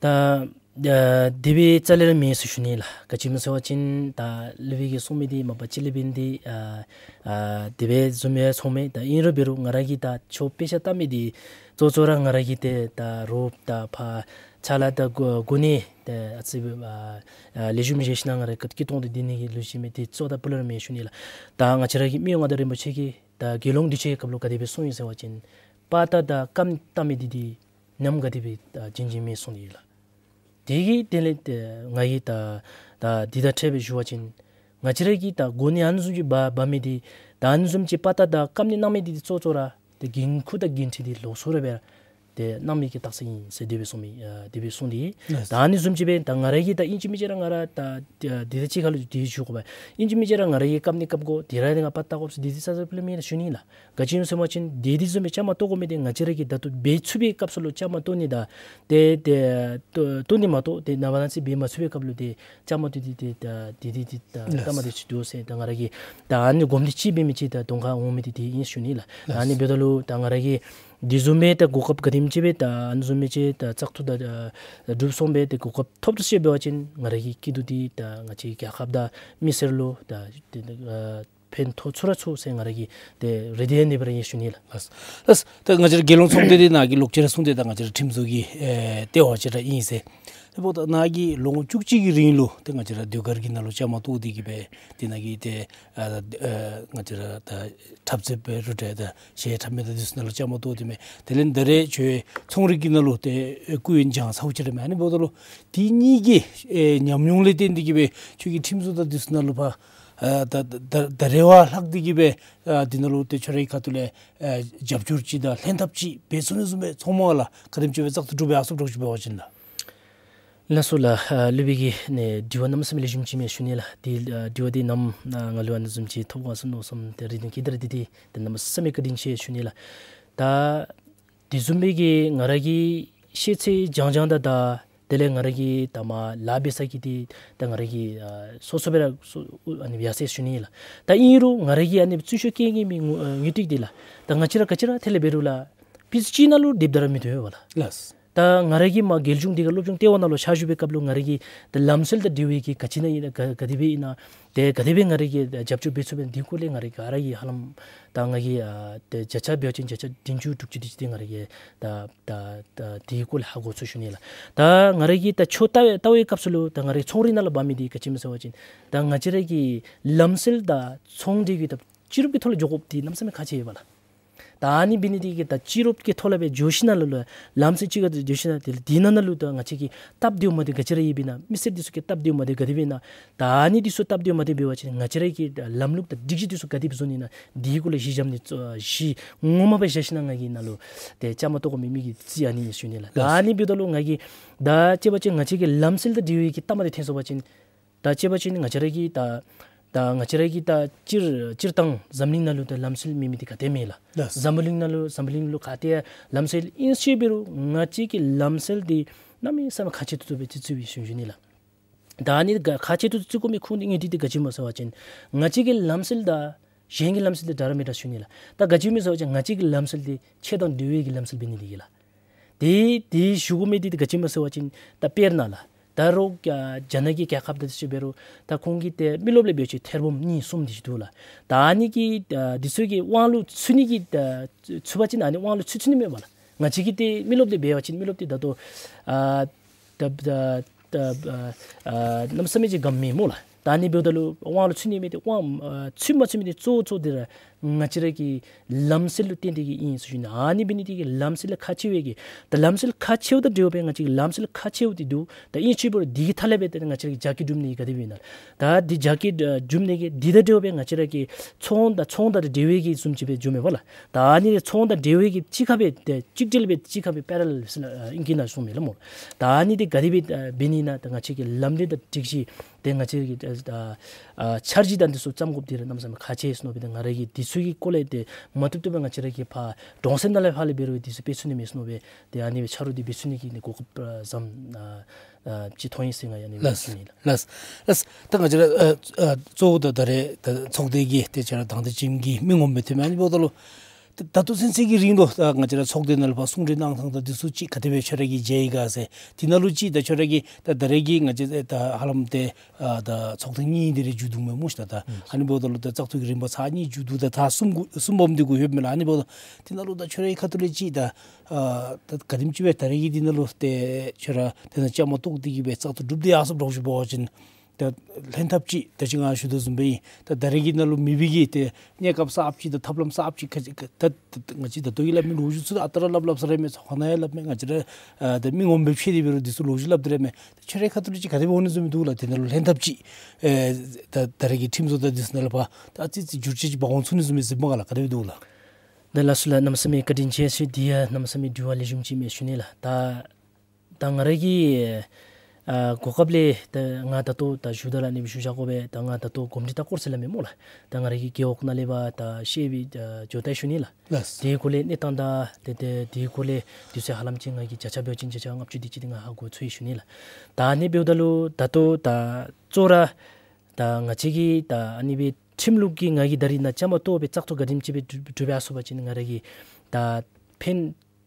ད་ཨ་དེ་སྦེ་རྩ་ལས་ར་མེད་ཟེར་ཞུ་ནི་ལགས། ག་ཅི་སྨོ་ཟེར་བ་ཅིན་ད་སློབ་དཔོན་གྱིས་གསུངས་མི་འདི་མ་པ་སྤྱི་ལས་འབད་ནི་འདི་ཨ་ཨ་དེ་སྦེ་བཟུམ་ཡང་ཚོར་མས། ད་ཨིན་རུང་འབད་རུང་ང་ར་གིས་ད་ཁྱོད་དཔེ་ཆ་ལྟ་མི་འདི་གཙོ་གཙོ་ར་ང་ར་གིས་ཏེ་ད་རོགས་ད་ཕར་ཕྱག་ལཱ་ད་གོ་གོ་གནས་ཏེ་ཨ་ཙི་ཨ་ཨ་ལེགས་ཤོམ་བཞེས་ཞིན་ན་ང་ར་གི་སྐྱིད་ཏོང་ཏོ་སྡོད་ནི་གི་ལུགས་ཅིག་མས། དེ་གཙོ་ད་སྤུ་ལས་ར་མེད་ཟེར་ཞུ་ནི་ལགས། ད་ང་བཅས་ར་གི་མི་དབང་མངའ་བདག་རིན་པོ་ཆེ་གིས་ད་རྒྱལ་ཡོངས་དུས་ཆེན་གྱི་སྐབས་ལུ་ག་དེ་སྦེ་གསུངས་ཡི་ཟེར་བ་ཅིན་དཔའ་རྟགས་དང་རྐངམ་བཏགས་མི་འདི་འདི་ནམ་ག་དེ་སྦེ་ད་བྱིན་གྱི་མེད་གསུངས་ཏེ་ཡོད་ལགས། དེ་གི་དེ་ལས་ཏེ་ང་གིས་ད་ད་འདི་དང་འཁྲིལ་སྦེ་ཞུ་བ་ཅིན་ང་བཅས་ར་གིས་ད་གོ་གནས་ཨ་ནི་བཟུམ་ཅིག་འབག་འབག་མི་འདི་ད་ཨ་ནི་བཟུམ་ཅིག་དཔའ་རྟགས་དང་རྐངམ་ནི་གནང་མི་འདི་འདི་གཙོ་གཙོ་ར་ཏེ་འགན་ཁུར་དང་འགན་འཁྲི་འདི་ལོགས་སུ་ར་སྦེ་ཏེ་གནང་མི་གི་རྟགས་ཅིག་ཨིན་ཟེར་དེ་སྦེ་གསུངས་མི་ཨ་དེ་སྦེ་གསུངས་ཏེ་ཡོད། ལགས། ད་ཨ་ནི་བཟུམ་ཅིག་སྦེ་ད་ང་ར་གིས་ད་ཨིན་ཅི་མིན་ཅི་ར་ང་ར་ད་ད་འདི་ད་ཅི་ཁ་ལུ་འདི་ཞུ་དགོ་པས། ཨིན་ཅི་མིན་ཅི་ར་ང་ར་གིས་རྐངམ་ནི་རྐངམ་དགོ་དེ་ར་ཏེ་ང་དཔའ་རྟགས་དགོ་ཟེར་འདི་འདི་ས་ས་སྤུ་ལས་མེད་ལགས་ཞུ་ནི་ལགས། ག་ཅི་སྨོ་ཟེར་བ་ཅིན་དེ་དེ་བཟུམ་སྦེ་བཅའ་མར་གཏོགས་དགོ་མི་འདི་ང་བཅས་ར་གིས་ད་ལྟོ་འབད་ཚུགས་པའི་སྐབས་སུ་ལུ་བཅའ་མར་གཏོགས་ནི་དང་ཏེ་ཏེ་གཏོགས་གཏོགས་ནི་མ་གཏོགས་ཏེ་ནངས་པ་གནངས་ཚེ་འབད་མ་ཚུགས་པའི་སྐབས་ལུ་ཏེ་བཅའ་མར་གཏོགས་ཏེ་ཏེ་ད་དེ་དེ་དེ་ད་ལྟ་མ་དེ་ཅིག་འདུག་ཟེར་ད་ང་ར་གིས་ད་ཨ་ནི་གོམས་འདྲིས་ཅིག་འབད་མི་ཅིག་ད་གདོང་ཁར་འོང་མི་འདི་དེ་ཨིན་ཞུ་ནི་ལགས། ལགས། ཨ་ནི་འབདཝ་ད་ལུ་ད་ང་ར་གིས་དེ་བཟུམ་སྦེ་ད་གོ་སྐབས་ག་དེམ་ཅིག་སྦེ་ད་ཨ་ནི་བཟུམ་སྦེ་ཅིག་ད་བཙག་འཐུ་ད་ཨ་འགྲུབ་སོང་སྦེ་ཏེ་གོ་སྐབས་ཐོབ་ཐོབ་ཅིག་འབད་བ་ཅིན་ང་ར་གི་སྐྱིད་སྡུག་འདི་ད་ང་བཅས་རྒྱལ་ཁབ་དང་མི་སེར་ལུ་ད་ཏེ་ཨ་ཕན་ཐོགས་ཚུགས་ར་ཚུགས་ཟེར་ང་ར་གི་ཏེ་རེ་འདུན་ཨ་ནི་སྦེ་ར་ཨིན་ཞུ་ནི་ལགས། ལགས། ད་ང་བཅས་ར་རྒྱལ་ཡོངས་ཚོགས་སྡེ་འདི་ནང་གི་ལོག་ཅི་ར་གསུངས་ཏེ་ད་ང་བཅས་ར་ཁྲིམས་བཟོ་གི་ཨེ་ལྟེ་བ་ཅིག་ར་ཨིན་ཟེར། ཨེ་འབདཝ་ད་ནཱ་གིས་ལོ་ངོ་བཅུ་གཅིག་གི་རིང་ལུ་ཏེ་ང་བཅས་ར་ཟློས་གར་གྱི་ནང་ལུ་བཅའ་མར་གཏོགས་ཏེ་གིས་སྦེ་ཏེ་ནཱ་གི་ཏེ་ཨ་ཨ་ང་བཅས་ར་ད་འཁྲབ་རྩེད་འབད་རུང་འདྲ་ད་གཞས་འཁྲབ་མི་དང་འདི་ཚུ་ནང་ལུ་བཅའ་མར་གཏོགས་ཏེ་མས། དེ་ལས་ད་རེས་ཁྱོད་ཚོང་རིག་གི་ནང་ལུ་ཏེ་སྐུ་ཡོན་བྱང་ཚརཝ་ཅིག་ར་མས། ཨ་ནི་འབདཝ་ད་ལུ་དེ་གཉིས་ཀྱི་ཨེ་ཉམས་མྱོང་ལས་བརྟེན་ཏེ་གིས་སྦེ་ཁྱོད་ཀྱིས་ཁྲིམས་བཟོ་དང་འདི་ཚུ་ནང་ལུ་ཕར་ཨ་ད་ད་ད་རེ་བ་ལྷག་སྟེ་གིས་སྦེ་ཨ་འདི་ནང་ལུ་ཏེ་ཁྱོད་རའི་ཁ་ཐུག་ལས་ཨ་རྒྱབ་སྐྱོར་ཅིག་དང་ལྷན་ཐབས་ཅིག་འབད་ཚུགས་ནི་བཟུམ་སྦེ་ཚོར་མས་ལགས། ག་དེམ་ཅིག་སྦེ་བཙག་འཐུ་གྲུབ་སྦེ་ཨ་སོབ་འདྲཝ་ཅིག་འབད་བ་ཅིན་ལགས། ལགས་སོ་ལགས། ཨ་སློབ་དཔོན་གྱིས་ནི་དྲི་བ་གནམ་མེད་ས་མེད་ལེགས་ཤོམ་ཅིག་མས་ཞུ་ནི་ལགས། དེ་ཨ་དྲི་བ་འདི་ནམ་ཨ་ང་ལུ་ཨ་ནི་བཟུམ་ཅིག་ཐོབ་ག་ཟེར་མནོ་བསམ་ཏེ་རེ་འདུན་གྱི་དེ་ར་འདི་འདི་ཏེ་གནམ་མེད་ས་མེད་བཀའ་དྲིན་ཆེ་ཞུ་ནི་ལགས། ད་དེ་བཟུམ་སྦེ་གི་ང་ར་གི་ཤེས་ཚད་རྐྱང་རྐྱང་དང་ད་དེ་ལས་ང་ར་གི་ད་མར་ལཱ་འབད་ས་གི་འདི་ད་ང་ར་གི་ཨ་སོ་སོ་སྦེ་ར་སོ་ཨ་ནི་ཡར་སོང་ཡི་ཞུ་ནི་ལགས། ད་ཨིན་རུང་ང་ར་གི་ཨ་ནི་འཛུལ་ཞུགས་བཀལ་ནི་མི་ངོ་ཨ་དངུལ་ཀྲིག་འདི་ལགས། ད་ང་བཅས་ར་ག་ཅི་ར་ཐད་ལས་འབད་རུང་ལགས་དཔེ་ཅིག་ནང་ལུ་སྡོདཔ་ད་ར་མི་བཏུབ་པས་ལགས། ལགས། ད་ང་ར་གིས་མར་རྒྱལ་གཞུང་འདི་ཁར་སློབ་སྦྱོང་སྟེ་འོང་ནང་ལུ་ཕྱག་ཞུ་བའི་སྐབས་ལུ་ང་ར་གིས་ད་ལམ་སྲོལ་དང་འབྲེལ་བའི་གི་ག་ཅི་ཨིན་ན་ག་ག་དེ་སྦེ་ཨིན་ན་ཏེ་ག་དེ་སྦེ་ང་ར་གིས་རྒྱབ་སྐྱོར་འབད་ཚུགས་པས་འདི་སྐོར་ལས་ང་ར་ག་ར་གིས་ཧ་ལམ་ད་ང་གིས་ཨ་ཏེ་བརྒྱ་ཆ་འབད་བ་ཅིན་བརྒྱ་ཆ་བདུན་ཅུ་དྲུག་ཅུ་དེ་ཅིག་ཏེ་ང་ར་གིས་ད་ད་ད་དེའི་སྐོར་ལས་ཧ་གོ་ཚུགས་ཞུ་ནི་ལགས། ད་ང་ར་གིས་ད་ཆོས་ལྟ་བའི་ལྟ་བའི་སྐབས་སུ་ལུ་ད་ང་རའི་ཚོང་རའི་ནང་ལུ་འབག་མི་འདི་ག་ཅི་སྨོ་ཟེར་བ་ཅིན་ད་ང་བཅས་ར་གི་ལམ་སྲོལ་དང་ཚོང་འབྲེལ་གྱི་ད་སྤྱི་རོགས་ཀྱི་ཐོག་ལས་འགྱོ་དགོཔ་འདི་གནམ་མེད་ས་མེད་ཁག་ཆེ་ཡོད་པ་ལགས། ད་ཨ་ནི་འབད་ནི་འདི་གིས་ད་སྤྱི་རོགས་ཀྱི་ཐོག་ལས་སྦེ་འགྱོ་ཞིནམ་ལས་ལུ་ལམ་སྲོལ་ཅིག་ཁར་འགྱོ་ཞིནམ་ལས་དེ་ལས་དེ་ནང་ན་ལུ་ད་ང་བཅས་ཀྱི་སྟབས་བདེཝ་མ་བདེཝ་ག་ཅི་ར་ཡོདཔ་ཨིན་ན་མི་སེར་འདི་ཚུ་གི་སྟབས་བདེཝ་མ་བདེཝ་ག་དེ་སྦེ་ཨིན་ན་ད་ཨ་ནི་འདི་ཚུ་སྟབས་བདེཝ་མ་བདེཝ་འབད་བ་ཅིན་ང་བཅས་ར་གི་ལམ་ལུགས་དང་སྒྲིག་གཞི་འདི་ཚུ་ག་དེ་སྦེ་བཟོ་ནི་ཨིན་ན་དེའི་སྐོར་ལས་གཞི་འགྱམ་ནི་གཙོ་གཞི་ངོ་མ་སྦེ་བཞག་ཞིནམ་ལས་ང་གིས་ནཱ་ལུ་ཏེ་བཅའ་མར་གཏོགས་དགོ་མི་མི་གི་རྩིས་ཨ་ནི་ཨིན་ཞུ་ནི་ལགས། ད་ཨ་ནི་འབདཝ་ད་ལུ་ང་གིས་ད་ཅིག་འབད་བ་ཅིན་ང་བཅས་ཀྱི་ལམ་སྲོལ་དང་འབྲེལ་བའི་གི་ལྟ་བ་འདི་ཐོན་སོང་བ་ཅིན་ད་ཅིག་འབད་བ་ཅིན་ང་བཅས་ར་གི་ད་ད་ང་བཅས་ར་གི་ད་སྤྱིར་སྤྱིར་བཏང་འཛམ་གླིང་ནང་ལུ་ད་ལམ་སྲོལ་མེད་མི་འདི་ག་ཏེ་མེད་ལགས། ལགས། འཛམ་བུ་གླིང་ནང་ལུ་འཛམ་བུ་གླིང་ལུ་ག་ཏེ་ལམ་སྲོལ་ཨིན་ཅི་འབད་རུང་ང་བཅས་ཀྱི་ལམ་སྲོལ་འདི་གནམ་མེད་ས་མེད་ཁག་ཆེ་ཏོག་ཏོ་སྦེ་བརྩི་བརྩིཝ་ཨིན་ཞུ་ཞུ་ནི་ལགས། ད་ཨ་ནི་ག་ཁག་ཆེ་ཏོག་ཏོ་བརྩི་དགོ་མི་ཁུངས་འདི་ངེས་འདི་འདི་ག་ཅི་སྨོ་ཟེར་བ་ཅིན་ང་བཅས་ཀྱི་ལམ་སྲོལ་དང་གཞན་གྱི་ལམ་སྲོལ་འདི་འདྲ་ར་མི་འདྲ་ཞུ་ནི་ལགས། ད་ག་ཅི་སྨོ་ཟེར་བ་ཅིན་ང་བཅས་ཀྱི་ལམ་སྲོལ་འདི་ཆོས་དང་འབྲེལ་བའི་གི་ལམ་སྲོལ་འབད་ནི་འདི་གིས་ལགས། དེ་དེ་ཞུ་དགོ་མི་འདི་འདི་ག་ཅི་སྨོ་ཟེར་བ་ཅིན་ད་དཔེར་ན་ལགས། ད་རོགས་ཨ་རྒྱ་ནག་གི་རྒྱལ་ཁབ་དང་དེ་ཚུ་འབད་རུང་ད་ཁོང་གིས་ཏེ་མི་རློབས་ལས་འབད་བ་ཅིན་ཐེར་འབུམ་གཉིས་གསུམ་དེ་ཅིག་འདུག་ལགས། ད་ཨ་ནི་གི་ཨ་དེ་ཚུ་གི་དབང་ལུ་ཚུད་ནི་གི་ཨ་ཚུད་པ་ཅིན་ཨ་ནི་དབང་ལུ་ཚུད་ཚུད་ནི་མས་པ་ལགས། ང་བཅས་ཀྱིས་ཏེ་མི་རློབས་ལས་འབད་བ་ཅིན་མི་རློབས་འདི་ད་ལྟོ་ཨ་ད་ད་ད་ཨ་ཨ་གནམ་མེད་ས་མེད་ཅིག་དགའཝ་མས་སྨོ་ལགས། ད་ཨ་ནི་འབདཝ་ད་ལུ་དབང་ལུ་ཚུད་ནི་མེད་དེ་དབང་ཨ་ཚུད་མ་ཚུད་མི་འདི་གཙོ་བོ་གཙོ་བོ་འདི་ར་ང་བཅས་ར་གི་ལམ་སྲོལ་ལུ་བརྟེན་ཏེ་གིས་ཨིན་ཟེར་ཞུ་ནི། ཨ་ནི་འབད་ནི་འདི་གིས་ལམ་སྲོལ་ལས་ཁག་ཆེ་བའི་གི་ད་ལམ་སྲོལ་ཁག་ཆེཝ་དང་འབྲེལ་བའི་ང་བཅས་ཀྱི་ལམ་སྲོལ་ཁག་ཆེཝ་འདི་འདུག། ད་ཨིན་ཅི་འབད་རུང་འདི་གི་ཐད་ལས་འབད་ཏེ་ང་བཅས་ར་གི་རྒྱ་སྐྱེད་སྒྲུབ་ནི་ག་དེ་སྦེ་ཨིན་ན། ད་འདི་རྒྱ་སྐྱེད་ཨ་སྒྲུབ་ནི་གི་འདི་དང་འབྲེལ་བའི་ང་བཅས་ར་གི་ཚོང་དང་ཚོང་དང་འབྲེལ་བའི་གི་བཟུམ་ཅིག་སྦེ་འགྱོཝ་མས་པ་ལགས། ད་ཨ་ནི་ཚོང་དང་འབྲེལ་བའི་གི་གཅིག་ཁར་སྦེ་ཏེ་གཅིག་སྒྲིལ་སྦེ་གཅིག་ཁར་སྦེ་པེ་རེ་ལལ་ཨིང་སྐད་ནང་གསུངམ་མས་ལགས་སྨོ། ད་ཨ་ནི་འདི་ག་དེ་སྦེ་ཨ་འབད་ནི་ཨིན་ན། ད་ང་བཅས་ཀྱི་ལམ་སྟོན་དང་སྒྲིག་གཞི་ཏེ་ང་བཅས་ཀྱི་ཨ་ཨ་འཆར་གཞི་དང་འདི་ཚུ་བརྩམ་དགོཔ་འདི་ར་གནམ་མེད་ས་མེད་ཁག་ཆེ་ཟེར་མནོ་བས། ད་ང་ར་གིས་འདི་ཚུ་གི་སྐོར་ལས་ཏེ་མ་བཏུབ་བཏུབ་སྦེ་ང་བཅས་ར་གིས་ཕར་གྲོང་གསེབ་ནང་ལས་ཕར་ལས་འབད་རུང་འདི་ཚུ་སྤེལ་ཚུགས་ནི་མས་ཟེར་མནོ་བས། ཏེ་ཨ་ནི་སྦེ་ཆ་རོགས་འདི་འབད་ཚུགས་ནི་གི་ནི་གོ་སྐབས་ཨ་བཟུམ་ཨ་ཨ་ཅིག་ཐོབ་ཡི་ཟེར་ང་ཡང་ཨ་ནི་སྦེ་ཞུ་ནི་ལགས། ལགས་ལགས། ད་ང་བཅས་ར་ཨ་ཨ་གཙོ་བོ་ད་ད་རེས་ད་ཚོགས་སྡེ་གི་ཏེ་ཁྱོད་ར་དང་འདོད་ཅན་གྱི་མི་ངོམ་སྦེ་ཐོན་མི་ཨ་ནི་འབདཝ་ད་ལུ་ད་ད་ལྟོ་ཚུན་ཚོད་ཀྱི་རིང་ལུ་ད་ང་བཅས་ར་ཚོགས་སྡེ་ནང་ལུ་ཕར་གསུང་གྲོས་གནང་ཐངས་དང་འདི་ཚུ་ཅིག་ག་དེ་སྦེ་ཁྱོད་ར་གིས་མཇལ་ཡི་ག་ཟེར། དེ་ནང་ལུ་ཅིག་ད་ཁྱོད་ར་གིས་ད་ད་རེས་ཀྱི་ང་བཅས་ད་ཧ་ལམ་ཏེ་ཨ་ད་ཚོགས་ཐེངས་གཉིས་དེ་རེ་མཇུག་བསྡུཝ་མས་སྨོ་ཤིག། ད་ད་ཨ་ནི་འབདཝ་ད་ལུ་ད་བཙག་འཐུ་གི་རིམ་པ་ཚར་གཉིས་མཇུག་བསྡུ། ད་ཚར་གསུམ་གུ་གསུམ་པམ་འདི་གུ་ལྷོདཔ་མས་ལགས། ཨ་ནི་འབདཝ་ད་དེ་ནང་ལུ་ད་ཁྱོད་རའི་ཁ་ཐུག་ལས་ཅིག་ད་ཨ་ད་ག་དེམ་ཅིག་སྦེ་ད་རེས་ཀྱི་དེ་ནང་ལུ་ཏེ་ཁྱོད་ར་དེ་ནང་བཅའ་མར་གཏོགས་ཏེ་གིས་སྦེ་བཙག་འཐུ་གྲུབ་སྟེ་ཡར་སོངམ་འདྲཝ་ཅིག་འབད་བ་ཅིན་ད་ལྷན་ཐབས་ཅིག་ད་ཅི་ང་ཞུ་དོ་བཟུམ་སྦེ་ཨིན། ད་ད་རེས་ཀྱི་ནང་ལུ་མེད་པའི་གི་ཏེ་གནས་སྐབས་གསརཔ་ཅིག་དང་ཐབས་ལམ་གསརཔ་ཅིག་ཁ་ཅིག་ད་ད་ང་བཅས་ད་ལྟོ་གི་སླབ་མི་ལོ་རྒྱུས་ཚུ་ད་ཨ་རྟག་ར་སླབ་སླབ་ས་ར་མས། ཚོགས་ཁང་ནང་ཡང་སླབ་མས། ང་བཅས་ར་ཨ་ད་མི་ངོམ་སྦེ་ཕྱད་དེ་འབད་རུང་འདི་ཚུ་ལོ་རྒྱུས་སླབ་སྟེ་ར་མས། ད་ཁྱོད་རའི་ཁ་ཐུག་ལས་ཅིག་ག་དེ་སྦེ་འོང་ནི་བཟུམ་སྦེ་འདུག་ལགས། དེ་ནང་ལུ་ལྷན་ཐབས་ཅིག་ཨེ་ད་ད་རེས་ཀྱི་ཁྲིམས་བཟོ་དང་འདི་ཚུ་ནང་ལུ་ཕར་ད་ཨ་ཙི་ཙི་འགྱུར་བཅོས་ཅིག་འབག་འོང་ཚུགས་ནི་བཟུམ་སྦེ་གཟིགསཔ་མས་ག་ལགས། ག་དེ་སྦེ་འདུག་ལགས། ད་ལགས་སོ་ལགས། གནམ་མེད་ས་མེད་བཀའ་དྲིན་ཆེ་ཟེར། འདི་ཡང་གནམ་མེད་ས་མེད་དྲི་བ་ལེགས་ཤོམ་ཅིག་མས་ཞུ་ནི་ལགས། ད་ད་ང་ར་གི་ཨ་གོ་སྐབས་ལས་ད་ང་ད་ལྟོ་ད་ཞུ་ད་ལགས་ཨ་ནི་སྦེ་ཞུ་བཞག་དགོ་པས། ད་ང་ད་ལྟོ་གོམས་འདྲིས་ལྟ་སྐོར་ཟེར་སླབ་མས་སྨོ་ལགས། ད་ང་ར་གི་རྒེད་འོག་ནང་ལས་ཕར་ད་ཤེས་པའི་ཨ་ཇོ་བདག་ཞུ་ནི་ལགས། ལགས། དེའི་སྐོར་ལས་གནས་སྟངས་དང་ཏེ་ཏེ་དེའི་སྐོར་ལས་དུས་ཚོད་ཧ་ལམ་ཅིག་ང་གིས་བརྒྱ་ཆ་འབད་བ་ཅིན་བརྒྱ་ཆ་ལྔ་བཅུ་དེ་ཅིག་འདི་ང་ཧ་གོ་ཚུགས་ཡི་ཞུ་ནི་ལགས། ད་ཨ་ནི་འབདཝ་ད་ལུ་ད་ལྟོ་ད་གཙོ་བོ་ར་ད་ང་བཅས་ཀྱི་ད་ཨ་ནི་སྦེ་ཁྲིམས་ལུགས་ཀྱི་ང་གིས་ད་རེས་ནཱ་བཅའ་མར་གཏོགས་སྦེ་བཙག་འཐུ་ག་དེམ་ཅིག་སྦེ་གྲུབ་གྲུབ་སྦེ་ཡར་སོང་པ་ཅིན་ང་ར་གིས་ད་ཕན་